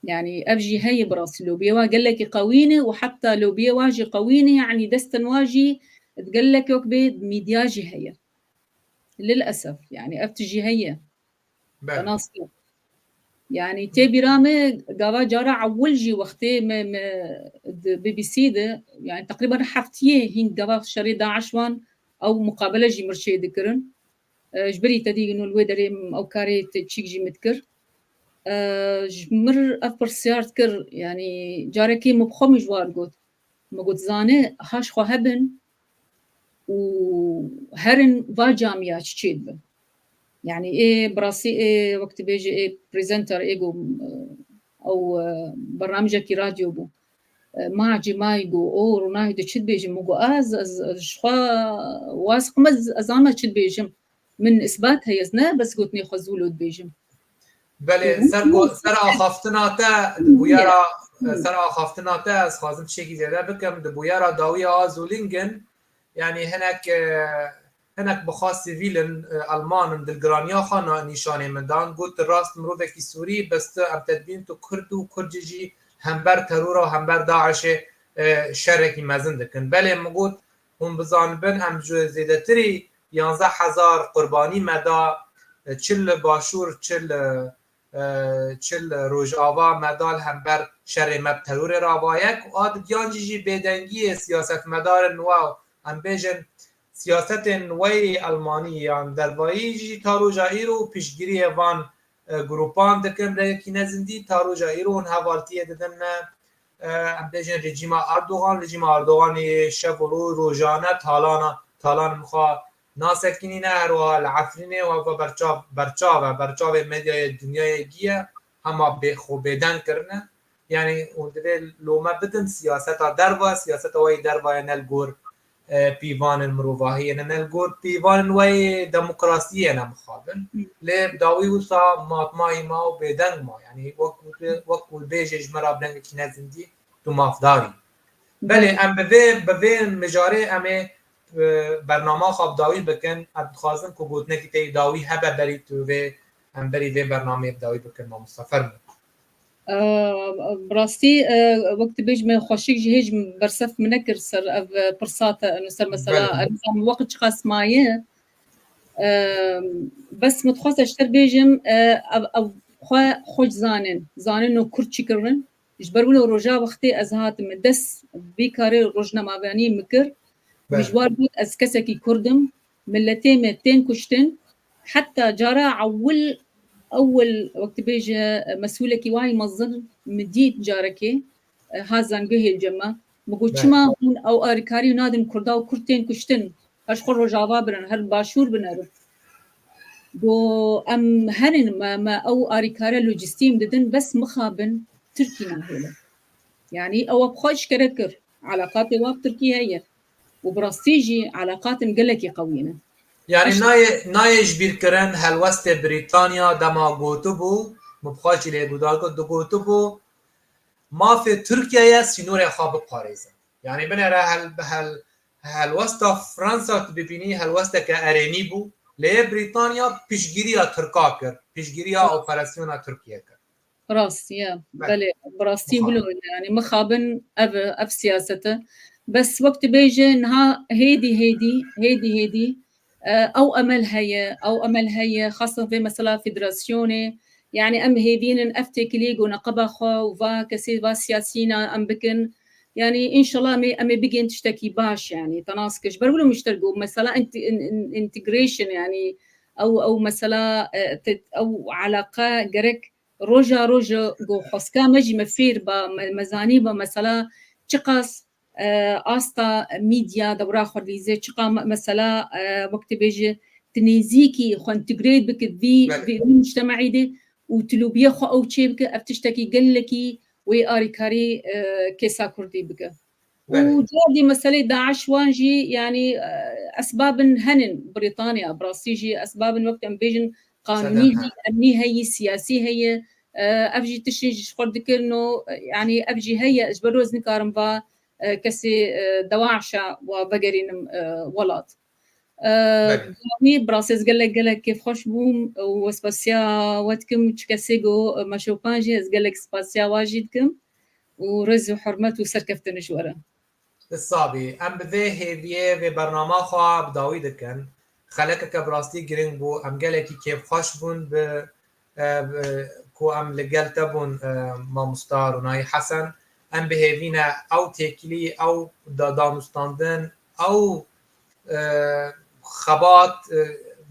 Yanî ev jî heye bi rastî lobiyê wa gelekî qewî ne û heta lobiyê wa jî qewî ne, yanî destên wa jî di gelek wek bê mîdya jî heye. Lilesef, yanî ev tişt jî heye. Belê. Nas yok. Yanî tê bîra me gava cara ewil jî wextê me, me di B B C de, yanî teqrîben heftiyê hîn gava şerê DAIŞ wan ew muqabele jî mir çê dikirin. E, ji berî te dî ino li wê derê ew karê te çîk jî min dikir. E, ji mir ev pirsiyar dikir, yanî carekê min bi xwe min ji war got. Min got, zane, haş xwe hebin û herin va camiya çi çê dibe. Yanî ê bi rastî ê wek tu bêjî ê presenter ê go, e, ew, e, bernamijekî radyo bû. E, ma cî mayî go, o, Ronahî, tu çi dibêjî? Min go, ez, ez, ez ji xwe waz xim ez, ez zana çi dibêjim. Min isbat heye, ez ne bes gotinê xwe zû lo dibêjim. Belê, Hı hı. ser go-, ser axaftina te, Hı hı. bûyera, Hı. ser axaftina te ez xwazim tiştekî zêde bikim. Di bûyera dawiya a Zolingen, yanî hinek, e, hinek bixa sivîl in, e, Elman in, dilgiraniya xwe na-, nîşanê min dan. Got, tu rast mirovekî Sûrî, bes tu em te dibîn tu Kurd û Kurd jî hember terora, hember DAIŞê, e, şerekî mezin dikin. Belê min got, hûn bizanibin, em ji zêdetirî yanzdeh hezar qurbanî me da, çi li Başûr, çi li, e, çi li Rojava me da li hember şerê me bi terorê re. Ava yek, û a didiyan jî jî bêdengiyê siyasetmedarên nû, em bêjin siyasetên nû yê Elmanî yan dervayî jî ta roja îro piştgiriyê van, e, grûpan dikin. Rêyekî ne zindî ta roja îro hûn hevaltiyê didin me, e, em bêjin rejîma Erdogan, rejîma Erdoganê şev û rojane talana, talan min xwe nasekinîne, her wiha li Efrînê û ev berçav, berçav e, berçavê medyayê dinyayê giye, hema bê, xwe bêdeng kirine. Yanî hûn divê lome bidin siyaseta derve, siyaseta wê derve ye ne li gor e, pîvanên mirovahiyê ne, ne li gor pîvanên wê yê demokrasiyê ne mixabin. Hı. Lê dawî wisa matmayî ma û bêdeng ma. Yanî wek, wek ku bêjê ji me re bi dengekî ne zindî, tu mafdar î. Belê, Belê. em bi vê, bi vê mijarê em ê, e, bernama xwe bi dawî bikin. Em dixwazin ku gotinekî te yê dawî hebe berî tu vê, em berî vê bernameyê bi dawî bikin, mamosta. Fermo. Bi rastî, e, wek tu bêjî, me xweşik jî hêj bersef min nekir ser ev, e, pirsa te, eno ser mesela, Belê. ez nizanim weqt çiqas maye. E, bes min dixwest ez ji te bêjim, e, ev, ev xwe, xwe zanin. Zanin û Kurd çi kirin. Ji ber wilo roja wextê ez hatim, min dest vî karê rojnamevaniyê min kir. Min Belê. ji war got, ez kesekî Kurd im. Miletê me tên kuştin. Heta cara ewil, ewil, wek tu bêje, mesûlekî wayî mezin min dît carekê, e, hat zanîngehê li cem me. Min got, Belê. çima hûn ew alîkarî nadin Kurda û Kurd tên kuştin? Her ji xwe Rojava birin, her Başûr binerin. Got, em herin, me, me ew alîkare lojîstî em didin, bes mixabin Tirkî nahêle. Yanî ew bi xwe eşkere kir. Alaqatê wa bi Tirkî heye. Û bi rastî jî alaqatên gelekî qewî ne. Yanî Eş- nayê, nayê ji bîr kirin helwestê Brîtanya dema gotibû, min bi xwe jî lê guhdar kir, digotibû, mafê Tirkiyeyê ye sînorê xwe biparêze. Yanî binêre hel-, hel-, helwesta Fransa tu bibînî helwesteke erênî bû, lê yê Brîtanya piştgiriya Tirka kir, piştgiriya operasyona Tirkiye kir. Rast, ya. Belê. Belê, bi rastî Niha. wilo, yanî mixabin ev, ev siyaset e. Bes wek tu bêje niha hêdî, hêdî, hêdî, hêdî, E, ew emel heye, ew emel heye, xasan vê mesela federasyonê. Yani em hêvînin ev têkiliyê ku neqeba xwe û va kesê va siyasîna em bikin. Yani înşallah em ê, em ê bigên tiştekî baş yani. Te nas kir. Ji ber wilo mişter ku mesela int-, in-, in-, integration yani ew, ew mesela, e, te-, ew eleqe gerek roja roja ku xweska me jî me fêr ba, me, me zanî ba mesela çiqas, e, asta medya dewra xwe dîzê, çiqa me, mesela, e, wek tu bêjî, tu nêzîkî xwe integrate bike vî, Belê. vî, vî mujtemaî de û tu lûbiyê xwe ew çê bike, ev tiştekî gelekî wê arîkarî, e, kêsa Kurdî bike. Belê. Û cardî meselê DAIŞ wan jî, yani, e, esbabin henin Brîtanya, bi rastî jî esbabin wek em bêjin qanûnî Seden heye, emnî heye, siyasî heye. E, ev jî tiştên ji xwe dikirin û, e, yani ev jî heye, ji ber wê ez nikarim va, e, kesê, e, DAIŞa wa vegerînim, e, welat. E, Belê. Dawî, bi rastî ez gelek, gelek kêfxweş bûm û spasiya we dikim, çi kesê ku, e, me şopan jî ez gelek spasiya we jî dikim û rêz û hurmet û serkeftin ji we re. Sabî, em bi vê hêviyê vê bernama xwe bi dawî dikin. Xelekeke bi rastî giring bû. Em gelekî kêfxweş bûn bi, e, bi, ku em li gel te bûn, e, mamosta Ronayî Hesen. Em bi hêvî ne ew têkilî, ew da-, danûstandin, ew, e, xebat, e,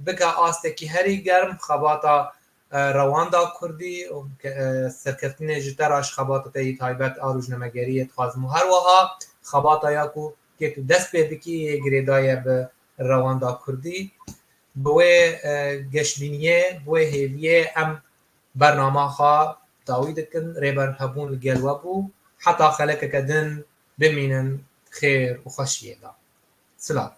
bike astekî herî germ, xebata e, rewanda kurdî û ke-, e, serkeftinê ji te re, ji xebata te yî taybet a rojnamegeriyê dixwazim û her wiha xebata ya ku kê tu dest pê bikî yê girêdaye bi rewanda kurdî. Bi wê, e, geşbîniyê, bi wê hêviyê em bernama xwe dawî dikin. Rêber hebûn li gel we bû. Heta xelekeke din bimînin xêr û xweşiyê de. Silav.